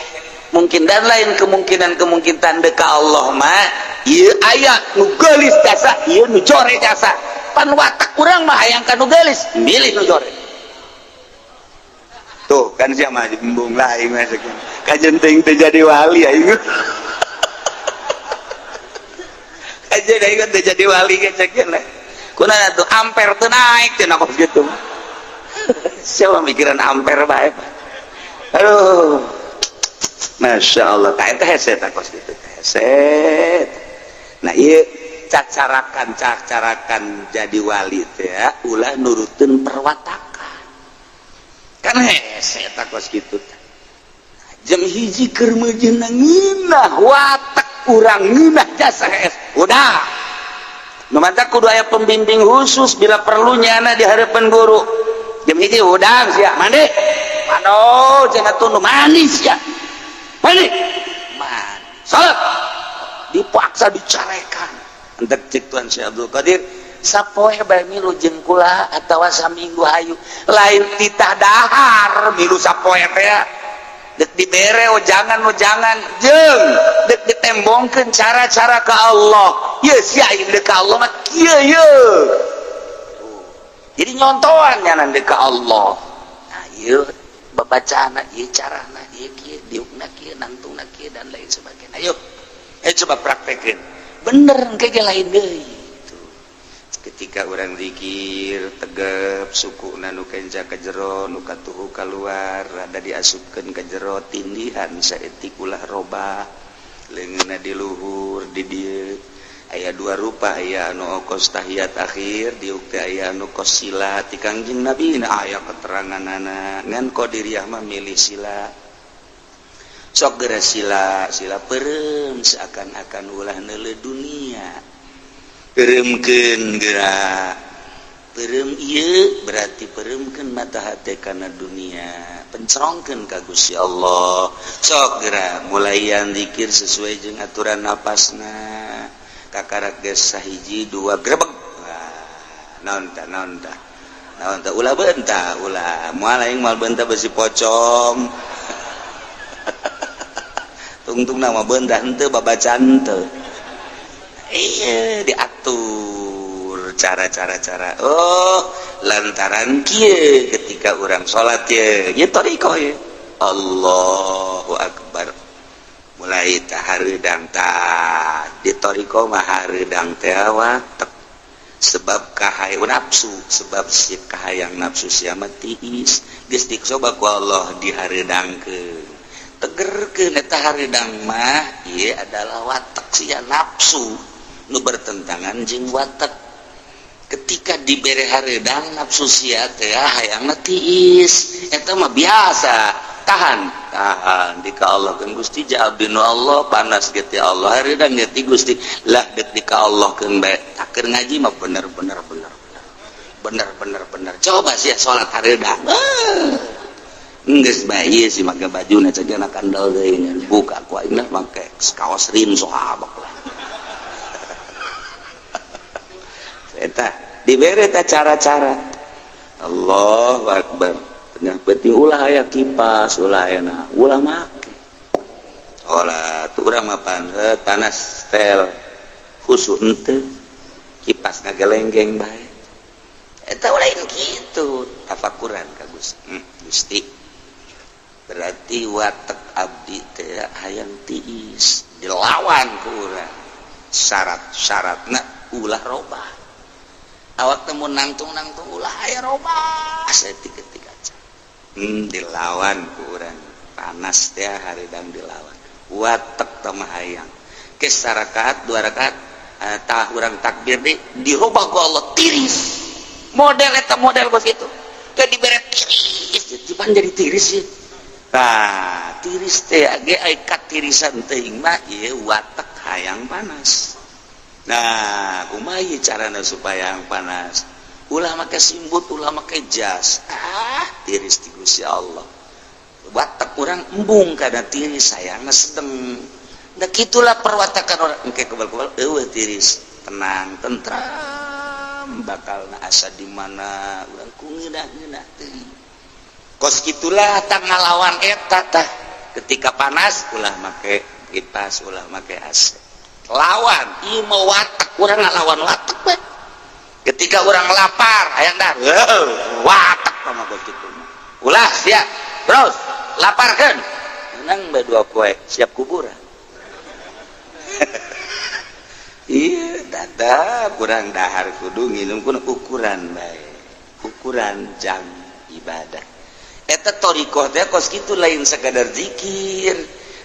mungkin dan lain kemungkinan-kemungkinan deka Allah mah ieu aya nu geulis jasa, ieu nu jore jasa. Pan watak urang mah hayang ka nu geulis, milih nu jore. Tuh kan sia mah embung lah aing mah kajen teuing teu jadi wali aing. Kajen aing teu jadi wali ge ceuk lah. Kunaon atuh ampere teu naik cenah kos kitu. Siapa mikiran ampere bae. Aduh. Masya Allah, tah eta hese tah kos kitu hese. Nah ieu cacarakan jadi wali teh ya, ulah nuruteun perwatakan. Kan hese tah kos kitu teh. Jam hiji keur meujeuhna ngeunah watak urang ngeunah jasa hees. Udah. Nu mantak kudu aya pembimbing khusus bila perlu nyana di harapan guru. Jam hiji udang sia mandi. Aduh, jangan tunduk manis ya. Mandi. Mandi. Salat. Dipaksa dicarekan. Entek cek Tuan Syekh Abdul Qadir, sapoe bae milu jeung kula atawa saminggu hayu. Lain titah dahar milu sapoe teh. Dek dibere oh jangan jeung dek ditembongkeun cara-cara ka Allah. Ye sia aing deuk ka Allah mah kieu ye. Jadi nyontoan nyanan deuk ka Allah. Nah ieu babacana ieu carana ieu kieu diukna kieu nangtungna kieu dan lain sebagainya. Ayo coba praktekeun. Bener engke ge lain deui. Ketika orang zikir tegep sukuna nu kenca ka jero nu katuhu kaluar rada diasupkeun ka jero tindihan saeutik ulah robah leungeunna di luhur di dieu aya dua rupa aya anu kos tahiyat akhir diuk teh aya anu kos sila ti Kangjeng Nabi na aya keteranganana ngan qadiriyah mah milih sila sok geura sila sila peureum seakan-akan ulah neuleuh dunia pereumkeun geura peureum ieu berarti pereumkeun mata hate kana dunia pencerongkeun ka Gusti Allah sok geura mulayan zikir sesuai jeung aturan napasna kakarak geus sahiji dua grebeg naon tah naon tah naon tah ulah beunta ulah moal aing moal beunta besi pocong tungtung nama beunta henteu babacaan henteu. Iya diatur cara-cara cara. Oh lantaran kieu ketika urang salat ye ye thariqah ye Allahu akbar mulai tah hareudang tah di thariqah mah hareudang teh watek sebab kahayang nafsu sebab si kahayang nafsu sia mah tiis geus dicoba ku Allah dihareudangkeun. Tegerkeun eta hareudang mah ieu adalah watak sia nafsu nu bertentangan jeung watak. Ketika dibere hareudang nafsu sia teh hayangna tiis, eta mah biasa. Tahan, tahan di ka Allah kan Gusti ja abdi nu Allah panas ge ti Allah hareudang ge ti Gusti lah deuk di ka Allah keun bae. Taker ngaji mah bener bener bener bener bener bener. Coba sia salat hareudang. Geus bae ieu sih make bajuna cagana kandel deui buka ku aing lah make kaos rim sahabak lah. Eta dibere ta cara-cara. Allahu akbar. Tengah penting ulah aya kipas, ulah aya na, ulah make. Olah tuh urang mah panas tel khusus henteu kipas ngagelenggeng bae. Eta lain kitu tafakuran ka Gusti. Gusti. Berarti watak abdi teh hayang tiis dilawan ku urang. Syarat-syaratna ulah robah. Awak temu nangtung-nangtung ulah aya robah saeutik ketika aja. Dilawan ku urang. Panas teh hareudang dilawan. Watak teh mah hayang. Ke sarakaat dua rakaat tah urang takbir di dirobah ku Allah tiris. Model eta model kos kitu. Teh dibere tiris, cuman jadi tiris sih. Tah, tiris teh ge ai katirisan teuing mah ieu watak hayang panas. Nah, kumaha ieu carana supaya hayang panas? Ulah make simbut, ulah make jas. Ah, tiris ti Gusti Allah. Watak urang embung kana tiris hayangna sedeng. Da kitulah perwatakan orang engke kebal-kebal eueuh tiris, tenang, tentram, bakal na asa di mana urang ku ngeunah-ngeunah teuing. Kos gitulah tang ngalawan eta tah. Ketika panas ulah make kipas, ulah make AC. Lawan ieu mah watak urang ngalawan watak we. Ketika urang lapar hayang dahar, watak mah kos kitu mah. Ulah sia, terus laparkeun. Menang bae dua poe siap kuburan. Iya, dada kurang dahar kudu nginum kudu ukuran bae. Ukuran jam ibadah. Eta thariqah teh kos kitu lain sekadar zikir,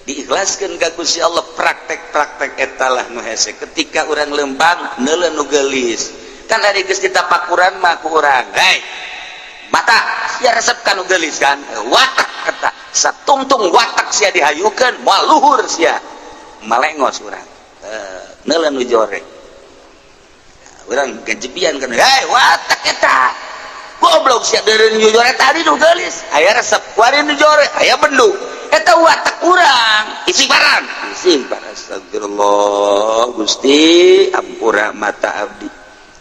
diikhlaskeun ka Gusti Allah, praktek-praktek eta lah nu hese. Ketika urang lempang neuleuh nu geulis. Kan ari geus ditapakuran mah ku urang. Hei, mata sia resep ka nu geulis kan? Watak eta. Satungtung watak sia dihayukeun, moal luhur sia. Malengos urang. Neuleuh nu jore. Urang gajebian kan. Hei, watak eta. Goblok sia deureuh nu jore tadi nu geulis. Aya resep kuari nu jore, aya bendu. Eta watak urang. Istighfaran. Istighfar astagfirullah Gusti ampura mata abdi.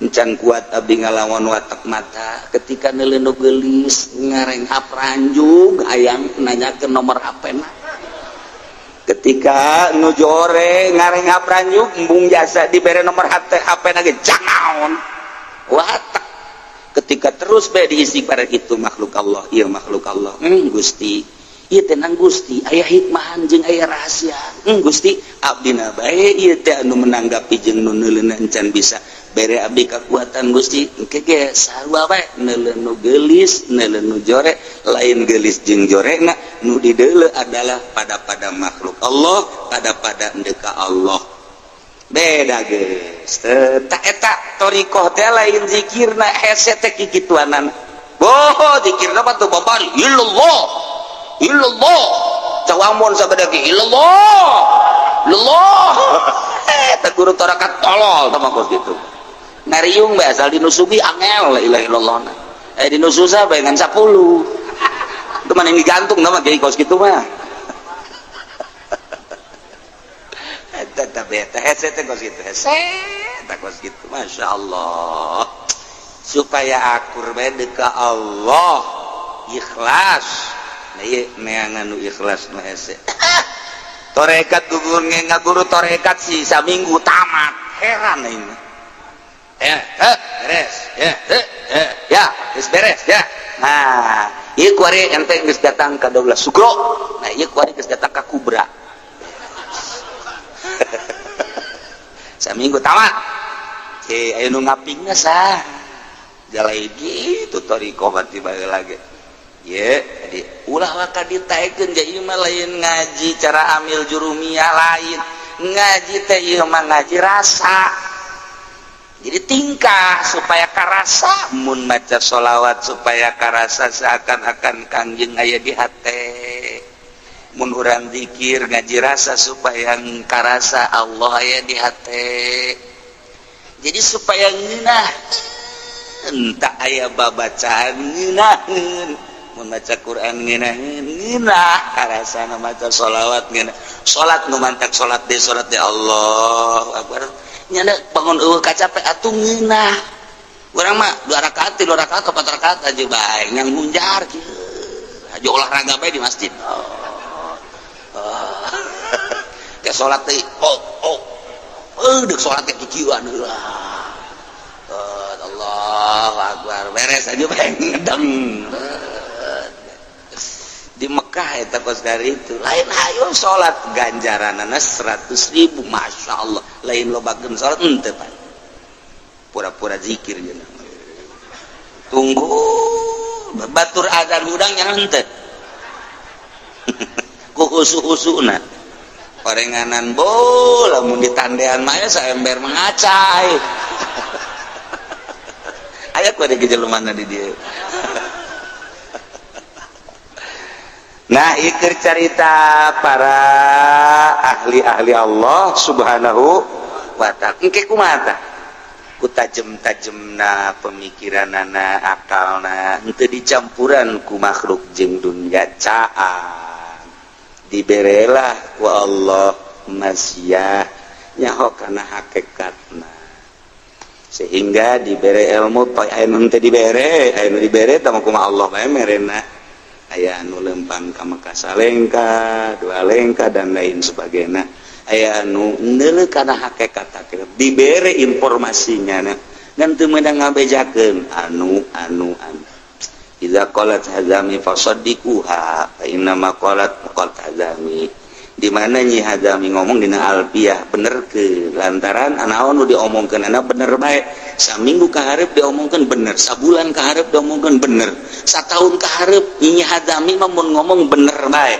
Encan kuat abdi ngalawan watak mata ketika neuleuh nu geulis ngarenghap ranjug hayang nanyakeun nomor HP-na. Ketika nu jore ngarenghap ranjug embung jasa dibere nomor HP-na ge jangaon. Watak ketika terus bae diisi pada itu makhluk Allah, ieu makhluk Allah. Gusti, ieu tenang Gusti, aya hikmahan jeung aya rahasia. Gusti, abdina bae ieu teh anu menanggapi jeung nu neuleuna encan bisa. Bere abdi kekuatan Gusti, engke ge sarua bae neuleun nu geulis, neuleun nu jore, lain geulis jeung jorena, nu dideuleu adalah pada-pada makhluk Allah, pada-pada ndeka Allah. Beda geus. Tah eta thariqah teh lain zikirna hese teh kikituanana. Boh zikirna mah teu babari illallah. Illallah. Cawamon sagede ge illallah. Illallah. Eta guru tarekat tolol tah mah kos kitu. Ngariung bae asal dinusugi angel la ilaha illallah. Dinu susah bae ngan 10. Itu mah yang digantung mah kiai kos kitu mah. Eta beta hese teh kos kitu hese eta kos kitu masyaallah. Supaya akur bae ka Allah ikhlas. Nah ieu neangan nu ikhlas nu hese. Torekat gugur ngaguru torekat si saminggu tamat. Heran ini. Ya, beres. Ya, ya, geus beres ya. Nah, ieu kuari ente geus datang ka 12 Sugro. Nah, ieu kuari geus datang ka Kubra. Saminggu tamat. Oke, aya nu ngapingna sah. Jalai gitu thariqah berarti bae lagi. Ye, jadi ulah waka ditaekeun ja ieu mah lain ngaji cara amil jurumiyah, lain ngaji teh, ieu mah ngaji rasa. Jadi tingkah supaya karasa, mun maca sholawat supaya karasa seakan-akan Kangjeng aya di hate, mun urang zikir ngaji rasa supaya karasa Allah aya di hate. Jadi supaya ngeunah, entah aya babacaan ngeunaheun, mun maca Quran ngeunaheun, ngeunah karasana, maca sholawat ngeunah, salat nu mantak salat deh, salat deh, Allahu Akbar, nyana bangun eueuh kacape atuh ngeunah. Urang mah dua rakaat, tilu rakaat, empat rakaat aja bae yang munjar kieu aja, olahraga bae di masjid. Oh. Kayak salat teh, oh oh eh, deuk salat teh kikieuan heula. Oh, Allahu Akbar, beres aja bae ngedeng. Di Mekah eta kos dari itu lain, ayo salat ganjaranana 100.000, masya Allah. Lain lobakeun salat henteu, Pak, pura-pura zikir jeung tunggu batur adzan hudang nya henteu ku husu-husuna orenganan bola, mun ditandean mah ya saember mengacai aya ku ada gejelumana di dieu. Nah, ikir cerita para ahli-ahli Allah Subhanahu wa ta'ala. Engke kumaha tah? Ku tajem-tajemna pemikiranana, akalna, henteu dicampuran ku makhluk jeung dunya caang. Diberelah ku Allah masiah nyaho kana hakikatna. Sehingga dibere ilmu, aya nu henteu dibere, aya nu dibere tah kumaha Allah bae merena. Aya anu lempang ka Mekah salengka, dua lengka dan lain sebagainya. Aya anu neuleuh kana hakikat hakikat, dibere informasinya na. Dan teu meunang ngabejakeun anu anu anu. Idza qalat hazami fasaddiquha fa inna ma qalat qalat hazami. Di mana Nyi Hazami ngomong dina Alfiah bener ke lantaran anaon nu diomongkeun ana bener bae. Saminggu kahareup diomongkeun bener, sabulan kahareup diomongkeun bener, satahun kahareup Nyi Hazami mah mun ngomong bener bae.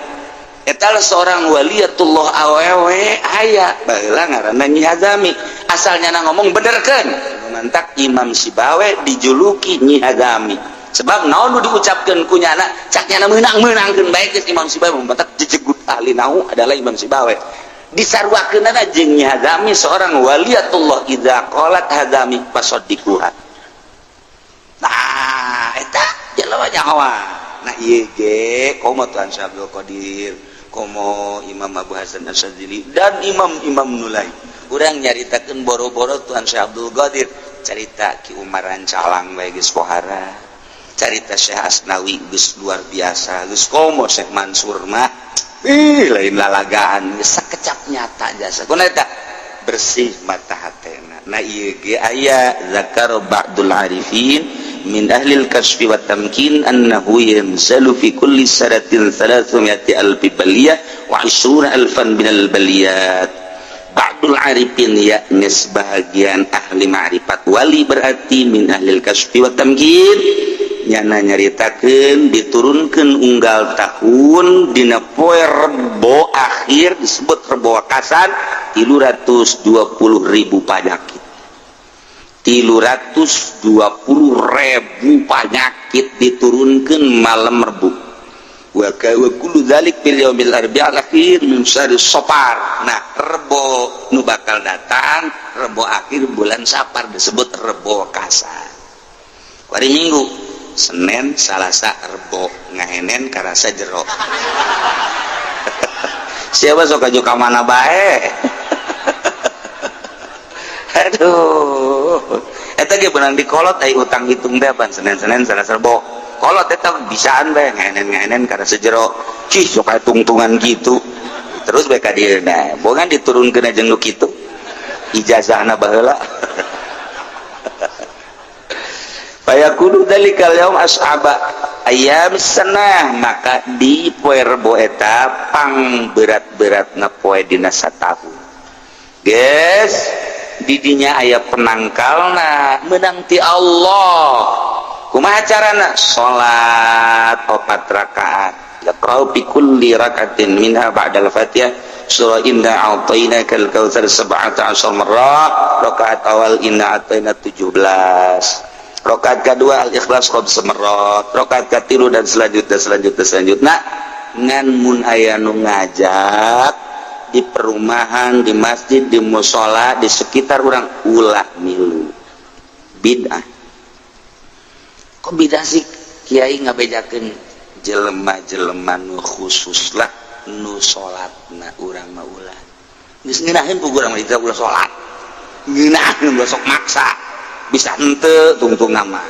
Eta lah seorang waliyatullah awewe aya baheula ngaranna Nyi Hazami, asalnya na ngomong benerkeun. Mantak Imam Sibawe dijuluki Nyi Hazami sebab naon nu diucapkeun ku nyana cak nyana meunang-meunangkeun bae geus. Imam Sibawe mantak jejegut ahli nahu adalah Imam Sibawe disarwakeunana jeung Nyi Hazami, seorang waliyatullah. Idza qalat hazami fasaddiquha. Nah, eta jelema nyawa. Nah, ieu ge komo Tuan Syekh Abdul Qadir, komo Imam Abu Hasan Asy-Syadzili dan imam-imam nu lain. Urang nyaritakeun boro-boro Tuan Syekh Abdul Qadir, carita Ki Umar Rancalang bae geus pohara, carita Syekh Asnawi geus luar biasa, geus komo Syekh Mansur mah ih lain lalagaan, geus sakecap nyata jasa kuna eta bersih mata hatena. Nah, ieu ge aya zakar ba'dul arifin min ahlil kasfi wa tamkin annahu yanzalu fi kulli sanatin 300 alfi baliyah wa 20 alfan minal baliyat. Ba'dul arifin yakni sebahagian ahli ma'rifat, wali berarti min ahlil kasfi wa tamkin, nyana nyaritakeun diturunkeun unggal tahun dina poe Rebo akhir disebut Rebo Wekasan 320.000 penyakit, 320.000 penyakit diturunkan malam Rebu, wa kullu dzalik fil yaumil arbi'al akhir min syahri Safar. Nah, Rebo nu bakal datang, Rebo akhir bulan Safar disebut Rebo Wekasan. Hari Minggu, Senin, Salasa, Rebo, ngahenen karasa jero. Siapa sok aju ka mana bae. Aduh, eta ge beunang dikolot ai utang hitung teh pan Senin, Senin, Salasa, Rebo. Kolot eta bisaan bae ngahenen-ngahenen karasa jero. Cih, sok aya tungtungan gitu. Terus bae ka dieu, nah, bongan diturunkeun jeung nu kitu. Ijazahna baheula. Fayakunu dzalikal yaum as'aba ayyam sanah, maka di poe Rebo eta pang berat-beratna poe dina satahun. Geus didinya aya penangkalna meunang ti Allah. Kumaha carana? Salat opat rakaat, yaqra'u bi kulli rak'atin minha ba'dal Fatihah surah inna a'tainakal kautsar 17 marrah. Rakaat awal inna a'taina 17, rakaat kedua al-ikhlas khamsa marrat, rakaat katilu, dan selanjutnya, selanjutnya, selanjutnya. Ngan mun aya nu ngajak di perumahan, di masjid, di musola, di sekitar urang, ulah milu. Bid'ah. Kok bid'ah sih, Kiai? Ngabejakeun jelema-jelema nu khusus lah, nu salatna. Urang mah ulah, geus ngeunaheun ku urang mah ulah salat, ngeunaheun ulah sok maksa. Bisa henteu tungtung nama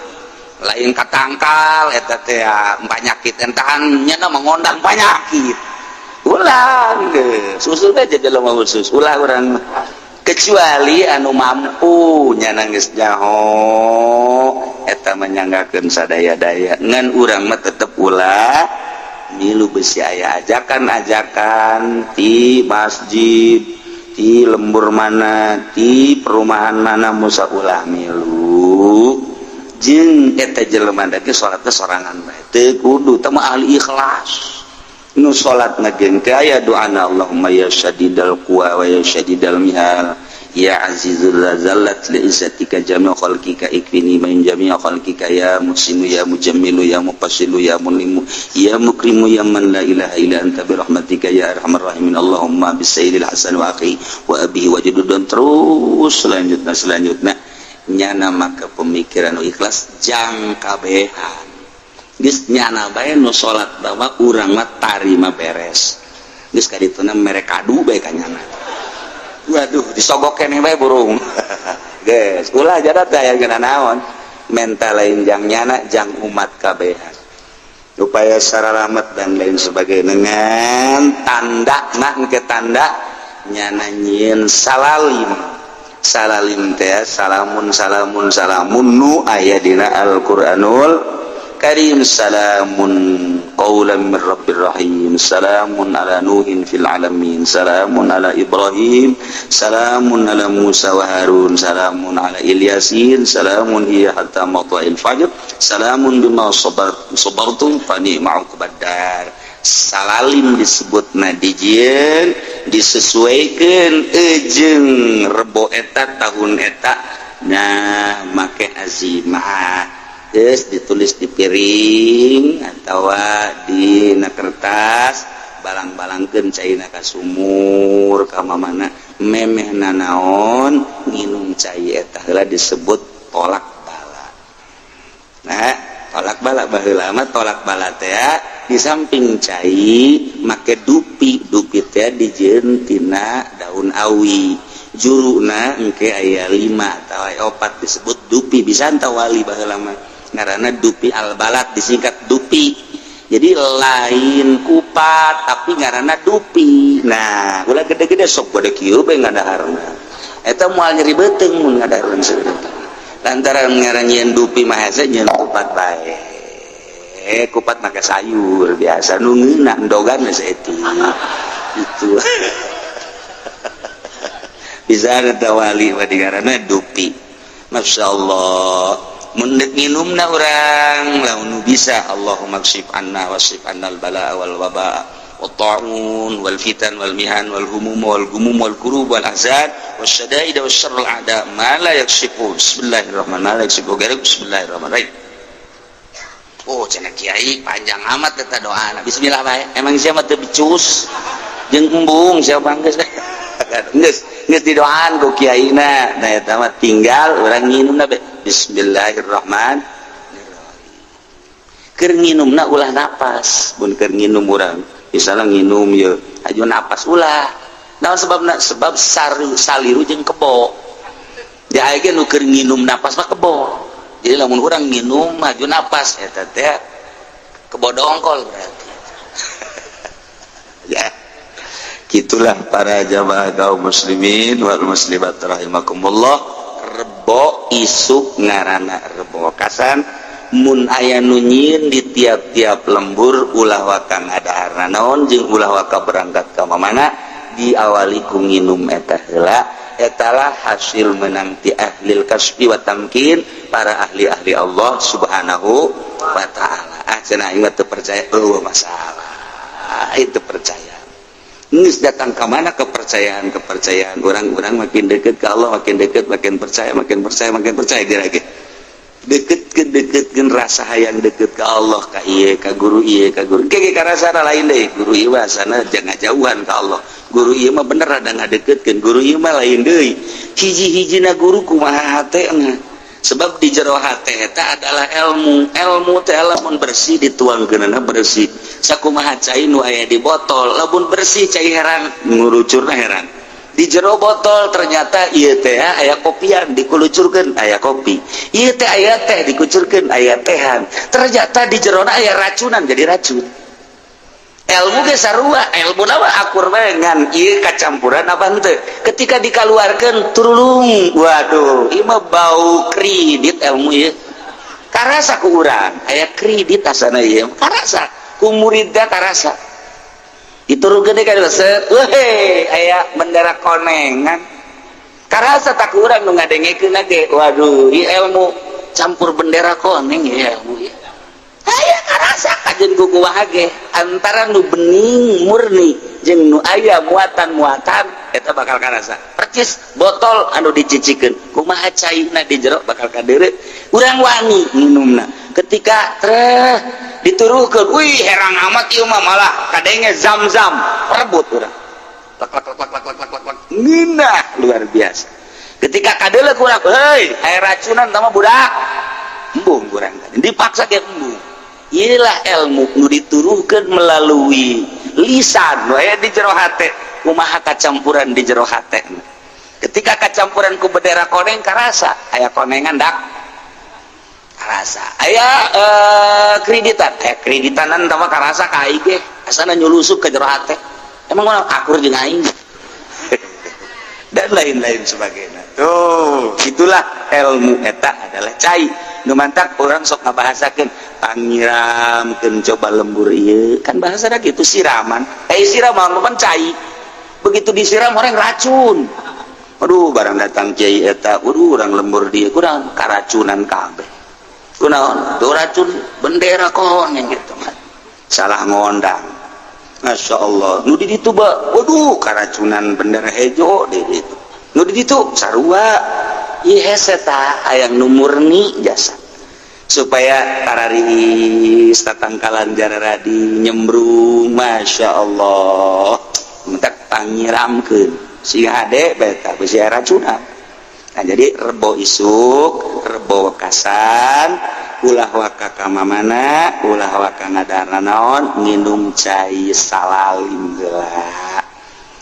lain katangkal eta teh panyakit entahan nya mengundang penyakit. Ulah, geus usul teh jadi jelema khusus, ulah urang, kecuali anu mampu nyana geus nyaho eta menyanggakeun sadaya-daya. Ngan urang mah tetep ulah milu, besi aya ajakan-ajakan di masjid, di lembur mana, di perumahan mana musa, ulah milu. Jeung eta jelema daki salatna sorangan bae, teu kudu teu mah ahli ikhlas nu salat ngageng aya doana, Allahumma ya syadidal quwa wa ya syadidal mihal ya azizul zallat li izzatika jami'u khalqika ikfini min jami'i khalqika ya muhsinu ya mujammilu ya mufassilu ya munimu ya mukrimu ya man la ilaha illa anta bi rahmatika ya arhamar rahimin, Allahumma bisayyidil hasan wa akhi wa abihi wa jadud, dan terus selanjutnya, selanjutnya. Nyana maka pemikiran ikhlas jang kabehan, geus nyana bae nu salat bahwa urang mah tarima beres, geus kadituna mere kadu bae ka nyana. Waduh, disogok keneh bae burung. Geus ulah jadat aya geuna naon mental lain jang nyana, jang umat kabehan upaya saralamet dan lain sebagainya. Dengan tanda nah ke tanda nyana nyieun salalim. Salalim teh salamun salamun salamun nu aya dina Al-Qur'anul Karim. Salamun qawlan min rabbir rahim, salamun ala nuhin fil alamin, salamun ala Ibrahim, salamun ala Musa wa Harun, salamun ala Ilyasin, salamun hiya hatta matla'il fajr, salamun bima sabartum fa ni'ma uqbad dar. Salalim disebut na dijieun disesuaikan ejeng rebo eta tahun eta. Nah, make azimah. Terus ditulis di piring atau di na kertas, balang-balangkeun caina ka sumur ka mana memeh nanaon nginum cai eta heula, disebut tolak bala. Nah, tolak bala baheula mah, tolak bala teh di samping cai make dupi. Dupi teh dijieun tina daun awi, juruna engke aya 5 atau aya 4, disebut dupi. Bisa entah wali baheula mah ngaranna dupi albalat, disingkat dupi. Jadi lain kupat, tapi ngaranna dupi. Nah, ulah gede-gede sok gede kieu bae ngadaharna, eta moal nyeri beuteung mun ngadaharna segede, lantaran ngaran nyieun dupi mah hese nyieun kupat bae. Kupat make sayur biasa nu ngeunah, endogan saeutik itu bisa. Ada wali mah digaranna dupi. Masya Allah, mun dek nginumna urang lamun bisa, Allahumma kshif anna wasrif annal bala wal waba wat ta'un wal fitan wal mihan wal humum wal gumum wal kurub wal ahzan wasyadaid wasyarrul a'da ma la yakshifu bismillahirrahmanirrahim la yakshifu ghairuk bismillahirrahmanirrahim. Oh, cenah kiai panjang amat eta doana. Bismillah bae. Emang siapa teu becus jeung embung siapa? Geus geus geus didoaan ku kiaina. Nah, eta mah tinggal urang nginumna be bismillahirrahmanirrahim. Keur nginumna ulah napas. Mun keur nginum urang misalnya nginum ye aju napas, ulah. Naon sebabna? Sebab saru, saliru jeung kebo. Ya, aya ge nu keur nginum napas mah kebo. Jadi lamun urang nginum maju napas, eta teh kebo dongkol berarti. Ya, gitulah para jamaah kaum muslimin wal muslimat rahimakumullah. Rebo isuk ngaranna rebo wekasan. Mun aya nu nyieun di tiap-tiap lembur, ulah waka ngadaharna naon jeung ulah waka berangkat ka mana, diawali ku nginum eta heula. Etalah hasil menang ti ahlil kasbi wa tamkin, para ahli-ahli Allah Subhanahu wa Ta'ala. Ah, cenah aing mah teu percaya. Oh, masalah itu percaya. Geus datang ke mana kepercayaan kepercayaan orang-orang, makin deket ke Allah, makin deket, makin percaya, makin percaya, makin percaya. Kira-kira deket ke deketkeun rasa hayang deket ke Allah, ka ieu, ka guru ieu, ka guru ke karasa lain deh. Guru ieu sana jangan jauhan ke Allah, guru ieu mah bener ada ngadeketkeun, guru ieu mah lain deui. Hiji-hijina guru kumaha hatena, sebab di jero hate eta adalah ilmu. Ilmu teh lamun bersih, dituangkeunana bersih. Sakumaha cai nu aya di botol, lamun bersih cai herang, ngurucurna herang. Di jero botol ternyata ieu teh aya kopian, dikulucurkeun aya kopi. Ieu teh aya teh, dikucurkeun aya tehan. Ternyata di jerona aya racunan, jadi racun. Ilmu ge sarua, ilmu mah akur bae, ngan ieu kacampuran apa henteu. Ketika dikaluarkeun turulung, waduh, ieu mah bau kredit. Ilmu ieu karasa ku urang aya kredit asana, ieu karasa ku muridna, karasa diturunkeun deui ka set, weh, aya bendera konengan. Karasa tak urang nu ngadengekeun ge, waduh, ieu ilmu campur bendera koneng ya ilmu ieu. Aya karasa kajen ku kumaha ge antara nu bening murni jeung nu aya muatan-muatan eta bakal karasa. Percis botol anu dicicikeun, kumaha caina di jero bakal kadeure. Urang wani minumna, ketika treh dituruhkeun, wih, herang amat ieu mah, malah kadenge zam-zam, perebut urang, lak lak lak lak lak lak lak lak, ngeunah luar biasa. Ketika kadeuleu kurang, hei, aya racunan sama budak, embung kurang, dipaksa ke embung. Inilah ilmu nu dituruhkeun melalui lisan nu aya di jero hate. Kumaha kacampuran di jero hate, ketika kacampuran ku bendera koneng, karasa aya konengan dak, karasa aya kreditan, aya kreditanan tambah karasa ka aing ge, asana nyulusup ke jero hate, emang mana akur jeung aing, dan lain-lain sebagainya. Tuh, itulah ilmu eta adalah cai nu mantak orang sok ngabahasakeun pangiramkeun coba lembur ieu, kan bahasa gitu siraman. Eh, siraman kan cai, begitu disiram orang racun. Aduh, barang datang kiai eta, waduh, orang lembur dia kurang karacunan kabeh. Kunaon tuh? Racun bendera koneng gitu mah salah ngondang. Masya Allah, nu di ditu ba, waduh, karacunan bendera hejo di ditu. Nu di ditu sarua. Ieu hese tah, hayang nu murni jasa supaya tararis tatangkalan jararadi nyembrung. Masya Allah, mentak pangiramkeun sing hade beta bisi racunan. Nah, jadi Rebo isuk, Rebo wekasan, ulah waka ka mamana, ulah waka ngadana naon, nginum cai salalim heula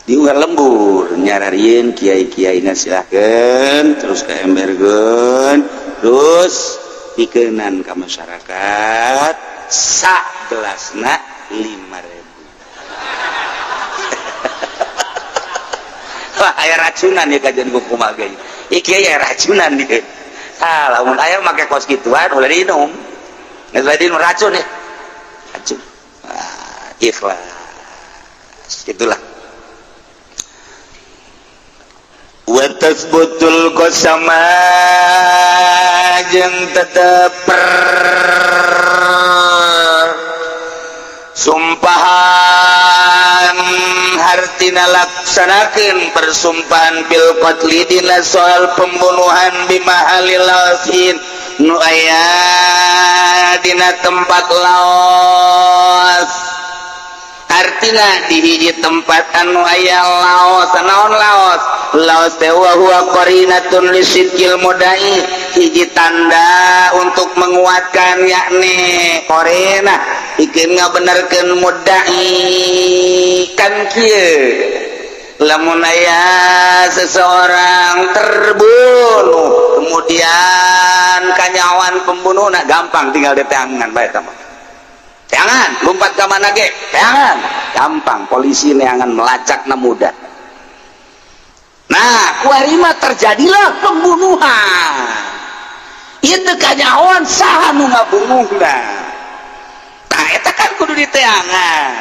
di unggal lembur. Nyararieun kiai-kiaina silahkeun, terus ke emberkeun, terus pikenan ka masyarakat sa gelasna 5.000. Wah, aya racunan ya, kajian kumaha ge iki, aya racunan dia. Ah, lamun aya make kos gituan, ulah diinum. Geus diinum, racun ya, racun. Ah, ikhlas itulah. Wa tasbutul qasama, jeung tetep sumpahan, hartina laksanakeun persumpahan, bil qatli, dina soal pembunuhan, bimahalil laosin, nu aya dina tempat Laos. Artina di hiji tempat anu aya Laos. Naon Laos? Laos teh wa huwa qarinatun lisidqil mudai, hiji tanda untuk menguatkan, yakni qarina bikin ngabenerkeun mudai. Kan kieu, lamun aya seseorang terbunuh, kemudian kanyawan pembunuh, nah, gampang, tinggal di teangan bae. Tah, teangan, lompat ke mana ge teangan, gampang polisi neangan, melacak na mudah. Nah, kuari mah terjadilah pembunuhan itu, kanyawan saha nu ngabunuhna. Nah, eta kan kudu diteangan.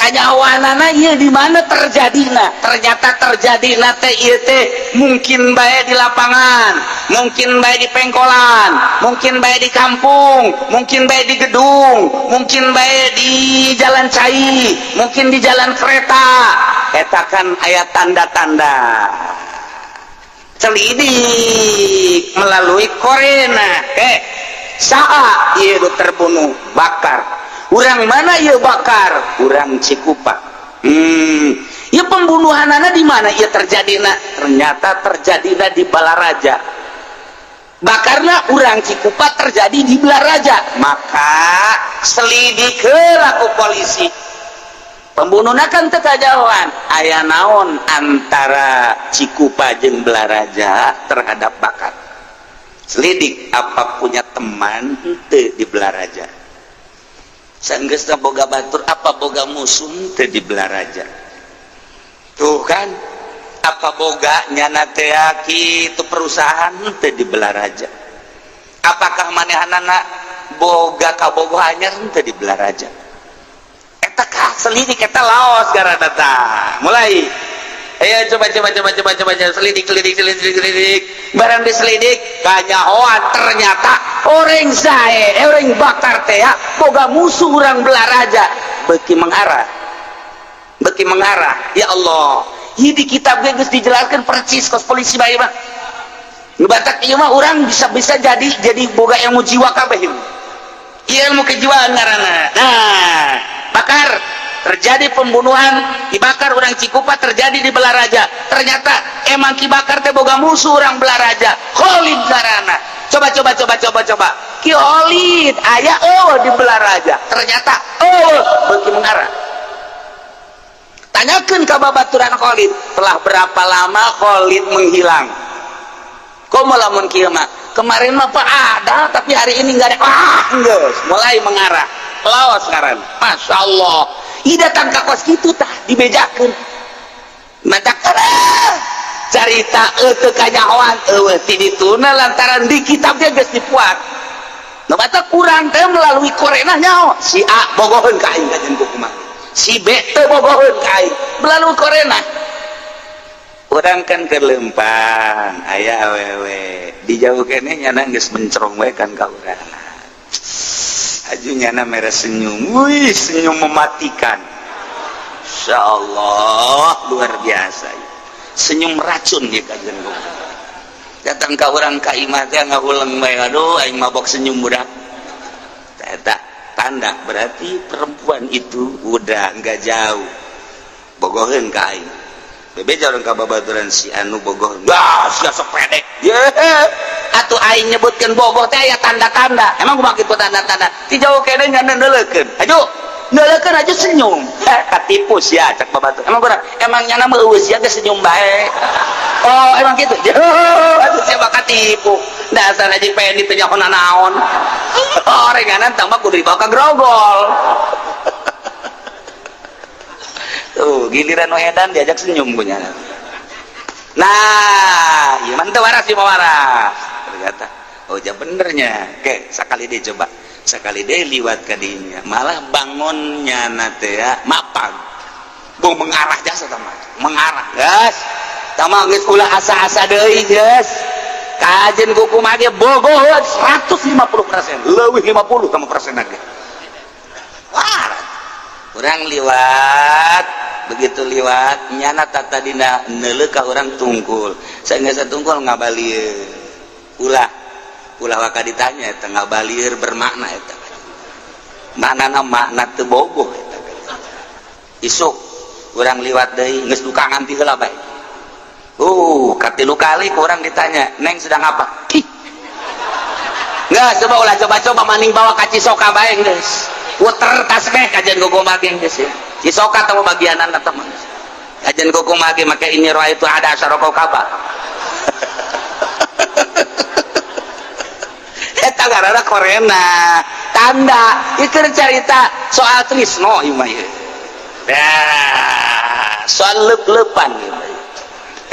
Kanyahoanana ieu di mana terjadina? Ternyata terjadina teh ieu teh mungkin bae di lapangan, mungkin bae di pengkolan, mungkin bae di kampung, mungkin bae di gedung, mungkin bae di jalan cai, mungkin di jalan kereta. Eta kan aya tanda-tanda. Selidik melalui korena. Saha ieu nu terbunuh? Bakar. Urang mana ieu bakar? Urang Cikupa. Ieu pembunuhanana di mana ieu terjadina? Ternyata terjadina di Balaraja. Bakarna urang Cikupa terjadi di Balaraja. Maka selidik heula ku polisi. Pembunuhna kan teu kajauhan. Aya naon antara Cikupa jeung Balaraja terhadap bakar? Selidik apa punya teman henteu di Balaraja? Sanggeusna boga batur apa boga musuh henteu di Balaraja? Tuh kan, apa boga nyana teh kitu perusahaan henteu di Balaraja? Apakah manehanana boga kabogoh anyar henteu di Balaraja? Eta kah selidik eta laos gara datang. Mulai ayo coba coba coba coba coba coba selidik selidik selidik selidik, barang diselidik kanyahoan ternyata orang sae orang bakar teh boga musuh urang Balaraja. Beuki mengarah, beuki mengarah. Ya Allah, ieu di kitab ge geus dijelaskeun percis kos polisi bae mah. Nu batak ieu mah urang bisa-bisa jadi boga ilmu jiwa kabeh ieu. Ilmu kejiwaan ngaranna. Nah, bakar terjadi pembunuhan, dibakar orang Cikupa terjadi di Balaraja. Ternyata emang Ki Bakar teh boga musuh orang Balaraja, Khalid ngaranna. Coba coba coba coba coba. Ki Khalid aya eueuh di Balaraja. Ternyata eueuh, beuki mengarah. Tanyakeun ka babaturan Khalid, telah berapa lama Khalid menghilang? Komo lamun kieu mah? Kemarin mah Pak ada, tapi hari ini enggak ada. Ah, geus, mulai mengarah. Laos ngaran. Masya Allah. Ih datang ka kos kitu tah dibejakeun. Matak carita teu kanyahoan eueuh ti dituna lantaran di kitab ge geus dipuat. Nu batak kurang teh melalui korenah nyaho. Si A bogoheun ka aing kajen kumaha. Si B teu bogoheun ka aing melalui korenah. Urang kan keur leumpang, aya awewe di jauh keneh nyana geus mencrong we kan ka urang. Aju nyana mere senyum, wih senyum mematikan. Insyaallah luar biasa. Senyum racun dia kajen. Datang ka urang ka imah teh ngahuleng bae, aduh aing mabok senyum budak. Eta tanda berarti perempuan itu udah enggak jauh. Bogoheun ka aing. Bebeja urang ka babaturan si anu bogoh. Wah, sia sok pedek. Ye. Atuh aing nyebutkeun bogoh teh aya tanda-tanda. Emang kumaha kitu tanda-tanda? Ti jauh keneh nyana neuleukeun. Aju, neuleukeun aja senyum. Katipu sia cak babatur. Emang kurang? Emang nyana mah eueuh sia geus senyum bae. Oh, emang gitu. Atuh sia bakal katipu. Dasar aja pengen teu nyaho naon. Orenganan tambah kudu dibawa ka grogol. Tuh, giliran edan diajak senyum punya. Nah, ieu mah teu waras ieu mah waras. Ternyata oh ja benernya. Oke, sakali deui coba. Sakali deui liwat ka dinya. Malah bangunnya na teh ya mapag. Bung mengarah jasa tama. Mengarah, geus. Tama geus ulah asa-asa deui geus. Kajen kumaha ge bogoh 150%. Leuwih 50 tama persen ge. Wah, urang liwat, begitu liwat nyana tata dina neuleuh ka urang tungkul. Saenggeus tungkul ngabalieur. Ulah ulah waka ditanya eta ngabalieur bermakna eta. Maknana makna teu bogoh eta. Isuk urang liwat deui geus duka nganti heula bae. Katilu kali ku urang ditanya, "Neng sedang apa?" Ih. Nggak, coba ulah coba-coba maning bawa ka Cisoka bae geus. Puter tasbeh kajian kumaha ge geus ya. Cisoka teh bagianan eta mah. Kajian kumaha ge make ini roa itu ada asyara kaukaba. Eta ngaranna korena. Tanda ieu keur carita soal trisno ieu mah ieu. Nah, soal leup-leupan ieu mah.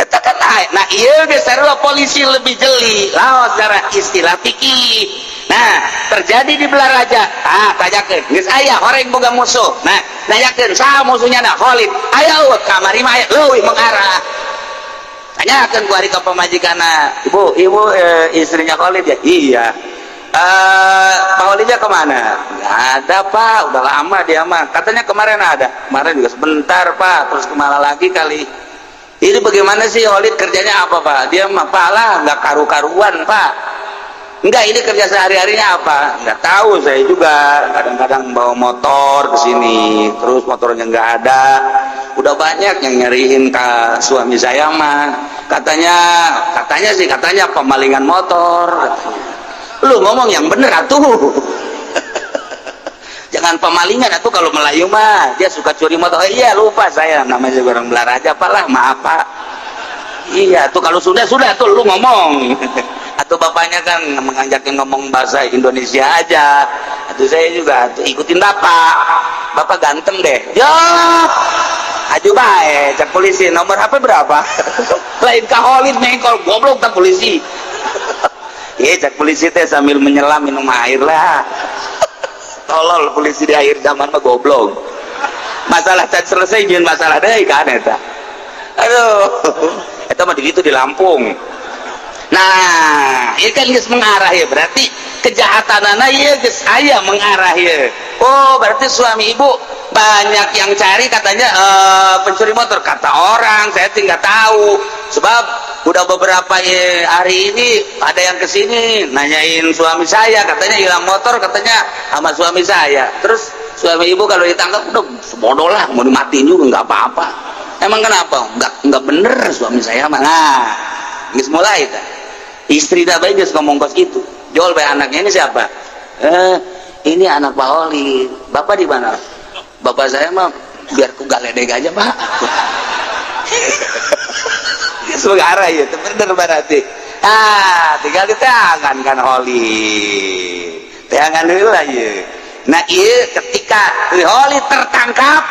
Eta kan naik. Nah, ieu geus sarua polisi lebih jeli. Laos cara istilah fikih. Nah, Nah, terjadi di Balaraja. Ah, tanyakeun, geus aya horeng boga musuh. Nah, nanyakeun saha musuhnya? Nah, Khalid. Aya eueuh kamari mah, aya leuwih mengarah. Tanyakeun ku ari ka pamajikanna, "Ibu, ibu istrinya Khalid ya?" "Iya." "Pak Khalidnya kemana?" "Nggak ada, Pak, udah lama dia mah." "Katanya kemarin ada." "Kemarin juga sebentar, Pak, terus kemana lagi kali." "Ini bagaimana sih, Khalid kerjanya apa, Pak?" "Dia mah, Pak lah, nggak karu-karuan, Pak." "Enggak, ini kerja sehari-harinya apa?" "Nggak tahu saya juga. Kadang-kadang bawa motor ke sini, terus motornya nggak ada. Udah banyak yang nyariin ke suami saya mah. Katanya, katanya sih, katanya pemalingan motor katanya." Lu ngomong yang bener atuh, jangan pemalingan atuh. Kalau Melayu mah dia suka curi motor. "Oh, iya, lupa saya, namanya juga orang Balaraja, Pak lah, maaf, Pak." Iya tuh, kalau sudah tuh lu ngomong atau bapaknya kan mengajakin ngomong bahasa Indonesia aja atau saya juga tuh ikutin bapak. "Bapak ganteng deh ya." Aju bae, cek polisi, "Nomor HP berapa?" Lain ka Khalid mengkol, goblok tak polisi. Iya, cek polisi teh sambil menyelam minum air lah. Tolol polisi di akhir zaman mah, goblok. Masalah can selesai jeung masalah deui kan eta. Aduh, eta mah di itu di Lampung. Nah, ini kan geus mengarah ya, berarti kejahatan ya geus aya mengarah ya. Oh, berarti suami ibu banyak yang cari katanya pencuri motor, kata orang. Saya tinggal tahu sebab udah beberapa hari ini ada yang kesini nanyain suami saya, katanya hilang motor, katanya sama suami saya. Terus suami ibu kalau ditangkap udah bodoh lah, mau dimatiin juga nggak apa-apa. Emang kenapa? Nggak bener suami saya mah. Nah, geus mulai ta. Istri dah bae geus ngomong kos gitu. Jol bae anaknya, "Ini siapa?" "Eh, ini anak Pak Oli." "Bapak di mana?" "Bapak saya mah biar ku galedeg aja, Pak." Geus arah ya, bener berarti. Ah, tinggal diteangan kan Holi. Teangan heula ieu. Nah, ieu ketika Holi tertangkap,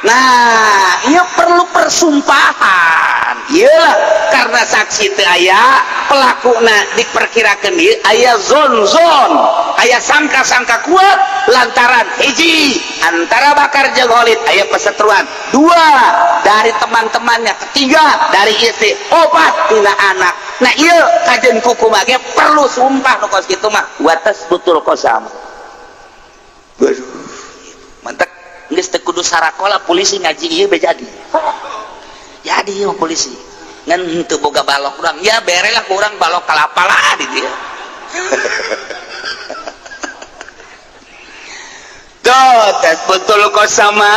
nah, ieu perlu persumpahan. Iyalah, karena saksi teu aya, pelakuna diperkirakan ieu aya zon-zon, aya sangka-sangka kuat lantaran hiji antara Bakar jeung Khalid aya perseteruan, dua dari teman-temannya, ketiga dari istri, opat tina anak. Nah, ieu kajen kuku mage perlu sumpah nu kos kitu mah watas betul kosam. Waduh, mantap, geus teu kudu sarakola polisi, ngaji ieu be jadi. Jadi ieu polisi ngan henteu boga balok urang, ya bere lah urang balok kalapa lah di dia. Tuh, tes betul kok sama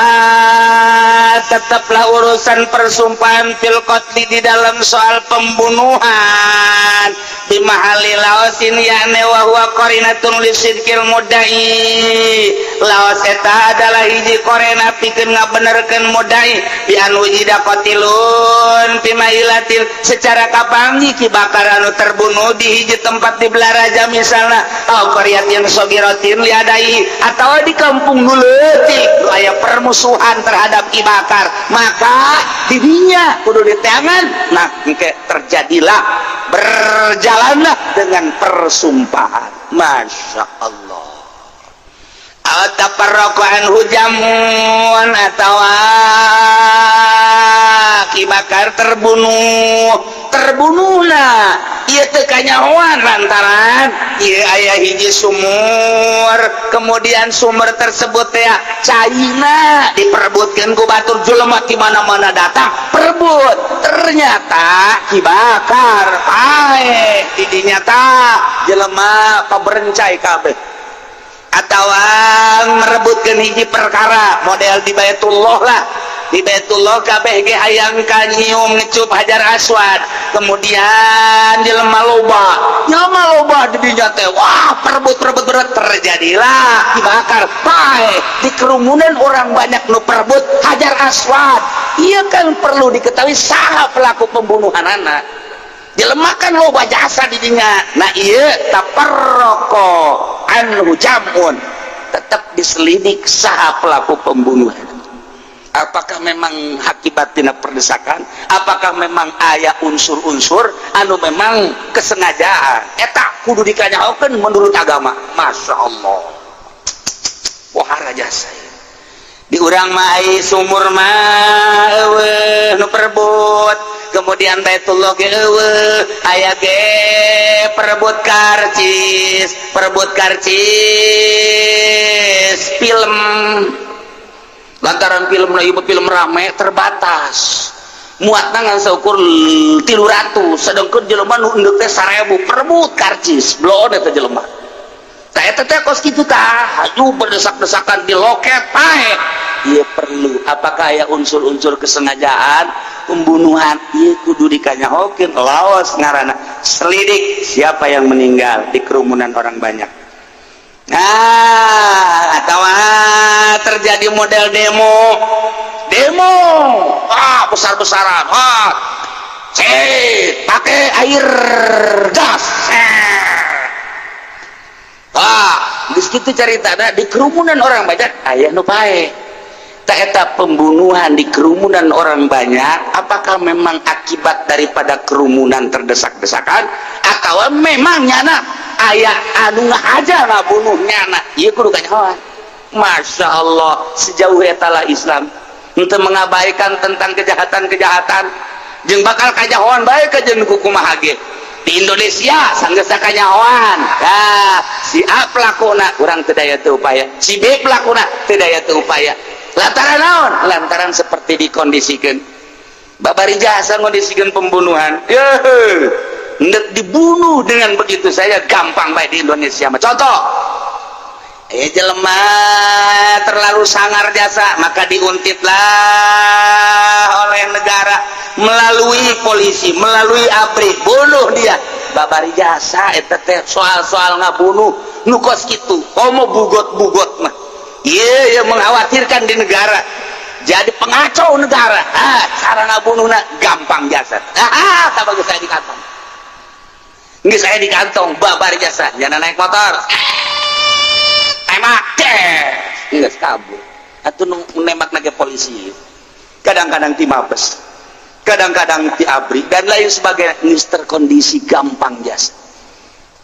tetaplah urusan persumpahan fil qatli di dalam soal pembunuhan di mahali laosin, yakni wa huwa qarinatun li sidqil mudai. Laos eta adalah hiji korena pikeun ngabenerkeun mudai bi an wujida qatilun fi mailatin, secara kapanggih Ki Bakar anu terbunuh di hiji tempat di Balaraja misalna, au qaryatin sogiratin liadai, atau di kampung nu leutik nu aya permusuhan terhadap Ki Bakar, maka dirinya kudu diteangan. Nah, engke terjadilah, berjalanlah dengan persumpahan. Masya Allah. Tafarraqu anhu jamun, atau Ki Bakar terbunuh, terbunuhlah ieu teu kanyahoan lantaran ieu aya hiji sumur, kemudian sumur tersebut teh caina diperebutkeun ku batur, jelema di mana-mana datang perebut. Ternyata Ki Bakar paeh di dinya tah, jelema paberencai kabeh, atau merebutkan hiji perkara model di Baitullah lah. Di Baitullah kabeh ge hayang ka nyium ngecup Hajar Aswad, kemudian jelema loba, jelema loba di dinya teh, wah, perebut perebut berat, terjadilah dibakar paeh di kerumunan orang banyak nu perebut Hajar Aswad. Iya kan perlu diketahui saha pelaku pembunuhan anak jelema kan loba jasa di dinya. Nah, iya, tafarraqo anhu jamun, tetap diselidik saha pelaku pembunuhan. Apakah memang akibat tina perdesakan? Apakah memang aya unsur-unsur anu memang kesengajaan? Eta kudu dikanyahokeun menurut agama. Masya Allah, pohara jasa. Di urang mah ai sumur mah euweuh nu perebut, kemudian Baitullah ge euweuh, aya ge perebut karcis, perebut karcis film, lantaran film ieu film rame, terbatas muatna ngan saukur 300, sedangkan jelema nu endek teh 1000, perebut karcis bloon eta jelema. Tah, eta teh kos kitu tah, hayu berdesak-desakan di loket pae. Ieu perlu, apakah aya unsur-unsur kesengajaan pembunuhan? Ieu kudu dikanyahokeun. Laos ngaranna selidik siapa yang meninggal di kerumunan orang banyak. Nah, atau terjadi model demo demo, ah, besar-besaran, ah, pakai air gas. Ah, geus kitu caritana, di kerumunan orang banyak aya nu pae. Tah, eta pembunuhan di kerumunan orang banyak, apakah memang akibat daripada kerumunan terdesak-desakan atau memang nyana aya anu ngahaja ngabunuh nyana? Ieu kudu kanyahoan. Masya Allah, sejauh etalah Islam untuk mengabaikan tentang kejahatan-kejahatan, jeung bakal kanyahoan bae ka jeung kumaha ge. Di Indonesia sanggeus kanyahoan. Nah, si A pelakuna, urang teu daya teu upaya, si B pelakuna, teu daya teu upaya. Lantaran naon? Lantaran seperti dikondisikan, babari jasa ngondisikan pembunuhan. Yeuh, ndek dibunuh dengan begitu saja gampang baik di Indonesia. Contoh, jelema terlalu sangar jasa, maka diuntitlah oleh negara melalui polisi, melalui ABRI, bunuh dia babari jasa. Eta teh soal-soal ngabunuh nu kos kitu, komo bugot-bugot mah, iya ya, mengkhawatirkan di negara, jadi pengacau negara. Ah, cara ngabunuhna gampang jasa. Ah, tak bagus saya di kantong. Nggak, saya di kantong babari jasa, jangan naik motor, tembak deh, nggak kabur atau nembak nage polisi. Kadang-kadang ti Mabes, kadang-kadang ti ABRI, dan lain sebagainya. Ini terkondisi gampang jasa,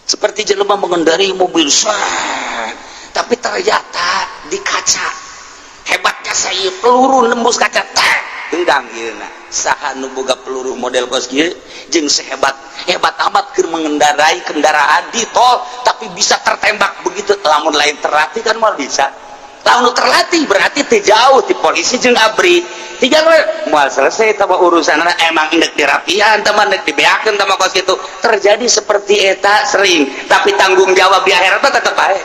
seperti jelema mengendarai mobil set, tapi ternyata di kaca hebatnya saya peluru nembus kaca tak hidang. Ieu saha nu boga peluru model kos kieu jeung sehebat hebat amat keur mengendarai kendaraan di tol tapi bisa tertembak begitu? Lamun lain terlatih kan moal bisa. Lamun terlatih berarti teu jauh di polisi jeung ABRI, tinggal moal selesai tambah urusan. Emang endek dirapihan teman, endek dibeakeun tambah kos kitu. Terjadi seperti eta sering, tapi tanggung jawab di akhirat tetap baik,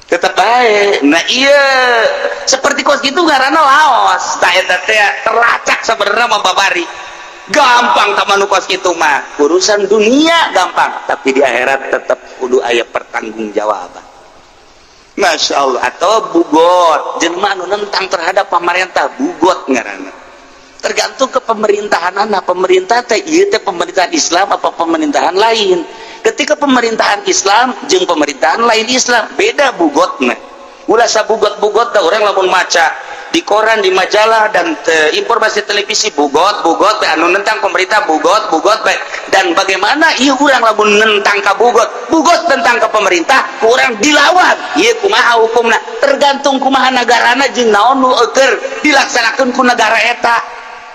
tetap baik. Nah, iya, seperti kos gitu karena laos tak eta teh terlacak. Sebenarnya mah babari gampang taman kos gitu mah, urusan dunia gampang, tapi di akhirat tetap kudu aya pertanggungjawaban. Masya Allah. Atau bugot, jelema anu nentang terhadap pemerintah, bugot ngaranna. Tergantung ke pemerintahan. Nah, pemerintah teh ieu teh pemerintahan Islam apa pemerintahan lain? Ketika pemerintahan Islam jeung pemerintahan lain Islam beda bugotna. Ulah sabugot-bugot da urang lamun maca di koran, di majalah, dan informasi televisi, bugot bugot bae, anu nentang pemerintah bugot bugot bae. Dan bagaimana ieu urang lamun nentang ka bugot bugot, tentang ke pemerintah kurang dilawan, ieu kumaha hukumna? Tergantung kumaha nagarana jeung naon nu eueur dilaksanakeun ku negara eta.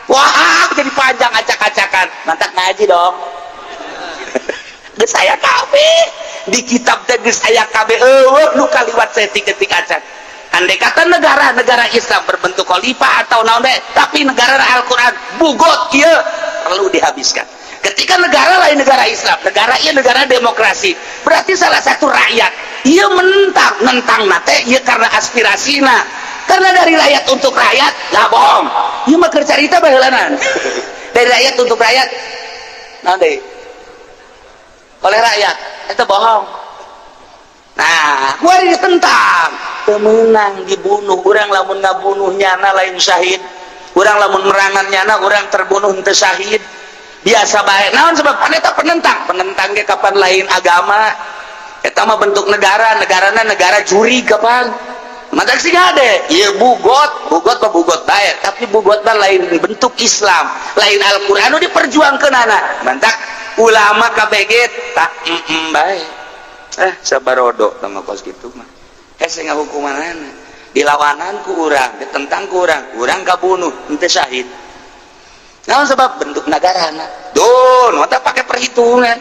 Wah, jadi panjang acak-acakan. Mantap ngaji dong. Geus aya kabeh di kitab teh, geus aya kabeh, euweuh nu kaliwat saeutik-eutik acan. Andai kata negara negara Islam berbentuk khalifah atau naon deh, tapi negara Al-Quran, bugot ieu perlu dihabiskan. Ketika negara lain negara Islam, negara ieu negara demokrasi, berarti salah satu rakyat ieu mentang nentang nate ieu karena aspirasina, karena dari rakyat untuk rakyat. Lah, bohong ieu mah, keur carita baheulanan dari rakyat untuk rakyat, naon deui, oleh rakyat, itu bohong. Nah, kuari ditentang temenang, dibunuh. Urang lamun ngabunuh nyana lain syahid, urang lamun merangan nyana, urang terbunuh henteu syahid, biasa bae. Naon sebab? Pan eta penentang, penentang ge kapan lain agama, eta mah bentuk negara, negarana negara juri kapan. Matak sih ada, iya bughot, bughot mah bughot bae, tapi bughot mah lain bentuk Islam, lain Al-Qur'an nu diperjuangkeun anak. Mantak ulama KBG tak bae. Eh, sabarodo sama kos kitu mah. Hese ngahukumanana. Dilawanan ku urang, ditentang ku urang, urang kabunuh, henteu syahid. Naon sebab bentuk negarana? Duh, nu teh pake perhitungan.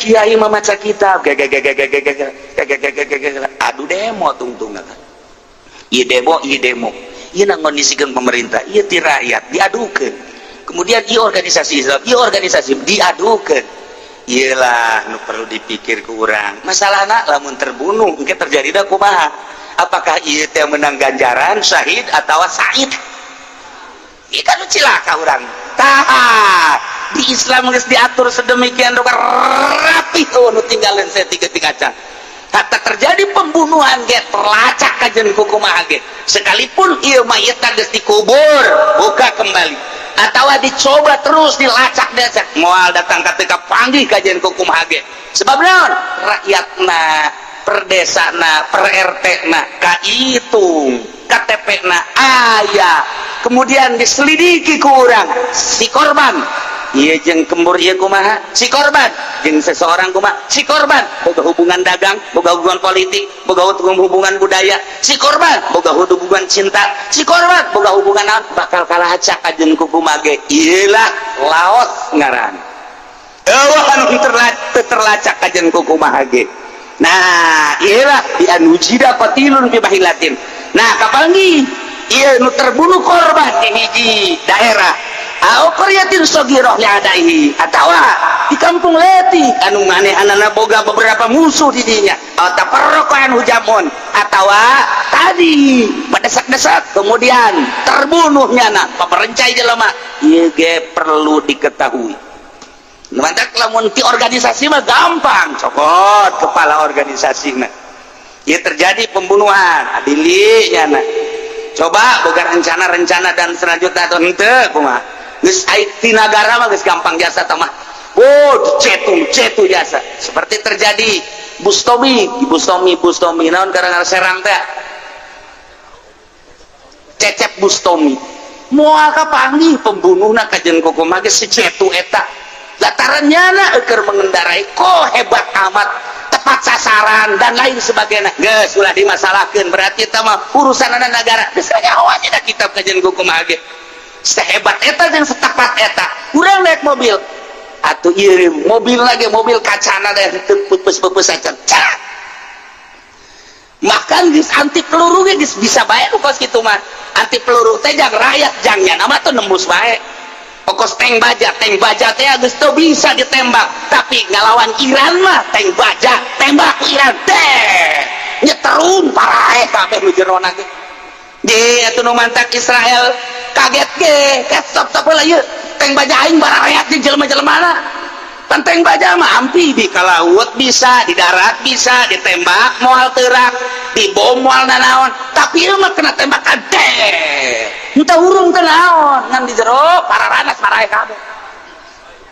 Kiai memaca kitab, gak gak gak gak gak gak gak gak gak gak gak, adu demo tungtung kan. Ieu demo, ieu demo. Ieu ngondisikeun pemerintah, ieu ti rakyat diadukeun. Kemudian ieu organisasi Islam, ieu organisasi diadukeun. Iyalah nu perlu dipikir ku urang. Masalahna lamun terbunuh engke terjadi da kumaha? Apakah ieu teh menang ganjaran syahid atau said? Ieu kan nu cilaka urang. Tah, di Islam geus diatur sedemikian rupa rapi, oh nu tinggalin saya tiga tiga kaca. Hatta terjadi pembunuhan ge terlacak kajen kumaha ge, sekalipun ieu mayat geus dikubur, buka kembali atau dicoba terus dilacak dilacak, moal datang ka teu kapanggih kajen kumaha ge. Sebab naon? Rakyatna, per desana, per RT na kahitung, KTP na aya, kemudian diselidiki ku urang si korban. Iya, jeung kembur ieu kumaha si korban, jeung seseorang kumaha si korban, boga hubungan dagang, boga hubungan politik, boga hubungan budaya si korban, boga hubungan cinta si korban, boga hubungan naon, bakal kalah acak kajen kumaha ge. Iyalah laos ngaran eueuh anu terlacak kajen kumaha ge. Nah, iyalah bi an wujida qatilun fi mahillatin. Nah, kapanggih ieu nu terbunuh korban di hiji daerah au qaryatin saghirah li adaihi, atawa di kampung leutik anu manehanana boga beberapa musuh di dinya, atau tafarraqa anhu jam'un, atawa tadi berdesak-desak kemudian terbunuhnya na paperencai jelema, ieu ge perlu diketahui. Mantak lamun ti organisasi mah gampang, cokot kepala organisasi mah. Ieu terjadi pembunuhan adili nya, coba boga rencana-rencana dan selanjutnya atau henteu kumaha. Geus ti nagara mah geus gampang jasa tah mah. Oh, cetu cetu jasa. Seperti terjadi Bustomi, Bustomi, Bustomi naon karena Serang teh. Cecep Bustomi. Moal kapanggih pembunuhna kajen kumaha ge si Cetu eta. Lataran nyana eukeur mengendarai kok hebat amat, tepat sasaran dan lain sebagainya. Geus ulah dimasalahkeun, berarti eta mah urusan negara. Geus kanyahoan dina kitab kajen kumaha ge. Sehebat eta jeung setepat eta. Urang naik mobil atuh, ieu mobil lagi mobil kacana teh teu peupeus-peupeus acan. Cak. Bahkan geus anti peluru ge geus bisa bae nu kos kitu mah. Anti peluru teh jang rakyat, jang nya mah tuh nembus bae. Pokos tank baja teh geus teu bisa ditembak, tapi ngalawan Iran mah tank baja tembak ku Iran teh nyeterun paraeh kabeh nu jerona ge. Ge atuh nu mantak Israel kaget ge, stop stop heula, ieu tank baja aing barareak di jelema-jelemana. Pan tank baja mah amfibi, ka laut bisa, di darat bisa, ditembak moal teurak, dibom moal nanaon, tapi ieu mah kena tembakan teh entah urung teh naon, ngan di jero pararanas paraeh kabeh.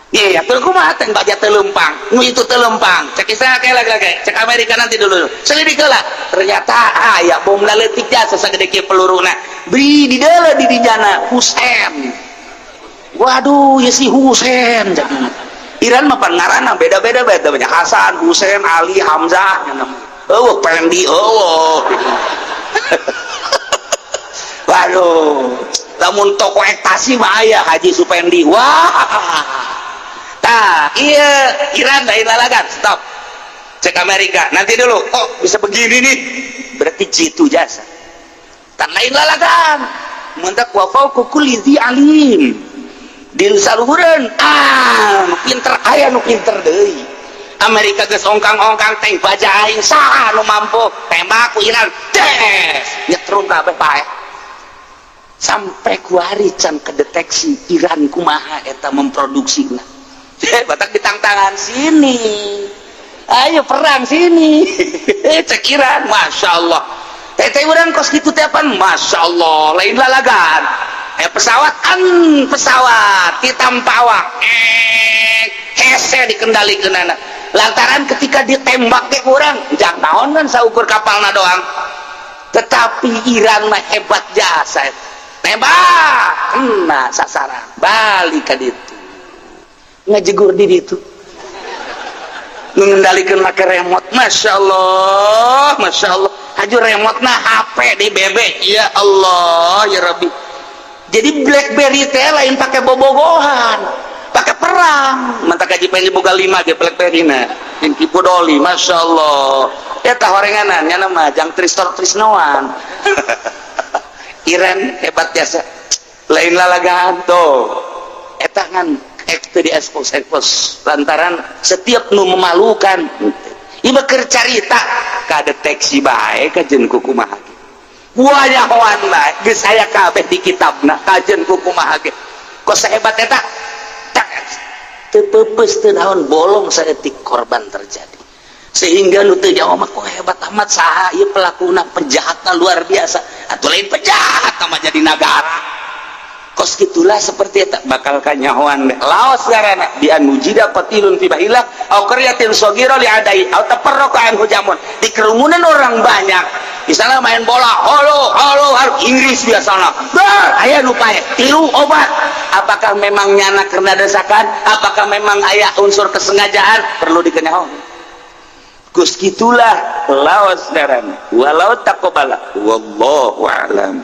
Iya, atuh kumaha tank baja teu leumpang, nu itu teu leumpang. Cek Israel kayak lagi lagi, cek Amerika nanti dulu. Selidik heula. Ternyata aya bom leutik jasa sagede kieu peluruna. Beri di deuleu di dijana Husen. Waduh, ya si Husen. Iran mah pan ngaranna beda-beda beda banyak, Hasan, Husen, Ali, Hamzah, eueuh Pendi eueuh. Waduh, lamun toko ekstasi mah aya Haji Supendi. Wah. Tah, iya Iran lain lalagan, stop. Cek Amerika, nanti dulu. Oh, bisa begini nih. Berarti jitu jasa. Tan lain lalagan. Mentak wa fauqa kulli dzi alim. Di saluhureun, ah, nu pinter aya nu pinter deui. Amerika geus ongkang-ongkang tank baja aing saha nu mampu tembak ku Iran, des nyetrum kabeh paeh. Sampai kuari can kedeteksi Iran kumaha eta memproduksina. Batak ditangtangan sini, ayo perang sini. Cek Iran, masya Allah, tete urang kos gitu teh pan, masya Allah, lain lalagan. Pesawat kan pesawat ditampawak, hese dikendalikan anak. Lantaran ketika ditembak ke kurang jang naon kan saukur kapalna doang. Tetapi Iran mah hebat jasa, nembak kena sasaran, balik ke ditu, ngajegur di ditu, mengendalikan pakai remote. Masya Allah, Masya Allah. Haju remote nah HP di BB. Ya Allah, ya Rabbi. Jadi BlackBerry teh lain pakai bobogohan, pakai perang. Mantak gaji pengen boga lima ge BlackBerry na yang kipu doli. Masya Allah, ya horenganan nya nama jang tristor trisnoan. Iran hebat jasa, lain lalagaan tuh. Eta kan teu di ekspos ekspos lantaran setiap nu memalukan. Ieu keur carita kadeteksi bae kajen ku kumaha ge, wanyahoan bae geus aya kabeh di kitabna. Kajen ku kumaha ge kok sehebat eta, teu peupeus, teu naon, bolong saeutik, korban terjadi, sehingga nu teu nyaho mah, kok hebat amat, saha ieu pelakuna, penjahatna luar biasa. Atuh lain penjahat mah jadi nagara kos gitulah. Seperti eta bakal kanyahoan laos garana bi an wujida qatilun fi bahilah au qaryatin saghira li adai au tafarraqa anhu jamun. Di kerumunan orang banyak, misalnya main bola, halo halo halo, Inggris biasanya bar aya nu paeh tilu obat. Apakah memang nyana karena desakan, apakah memang aya unsur kesengajaan, perlu dikenyahoan. Gus gitulah laos garana walau taqobala, wallahu a'lam.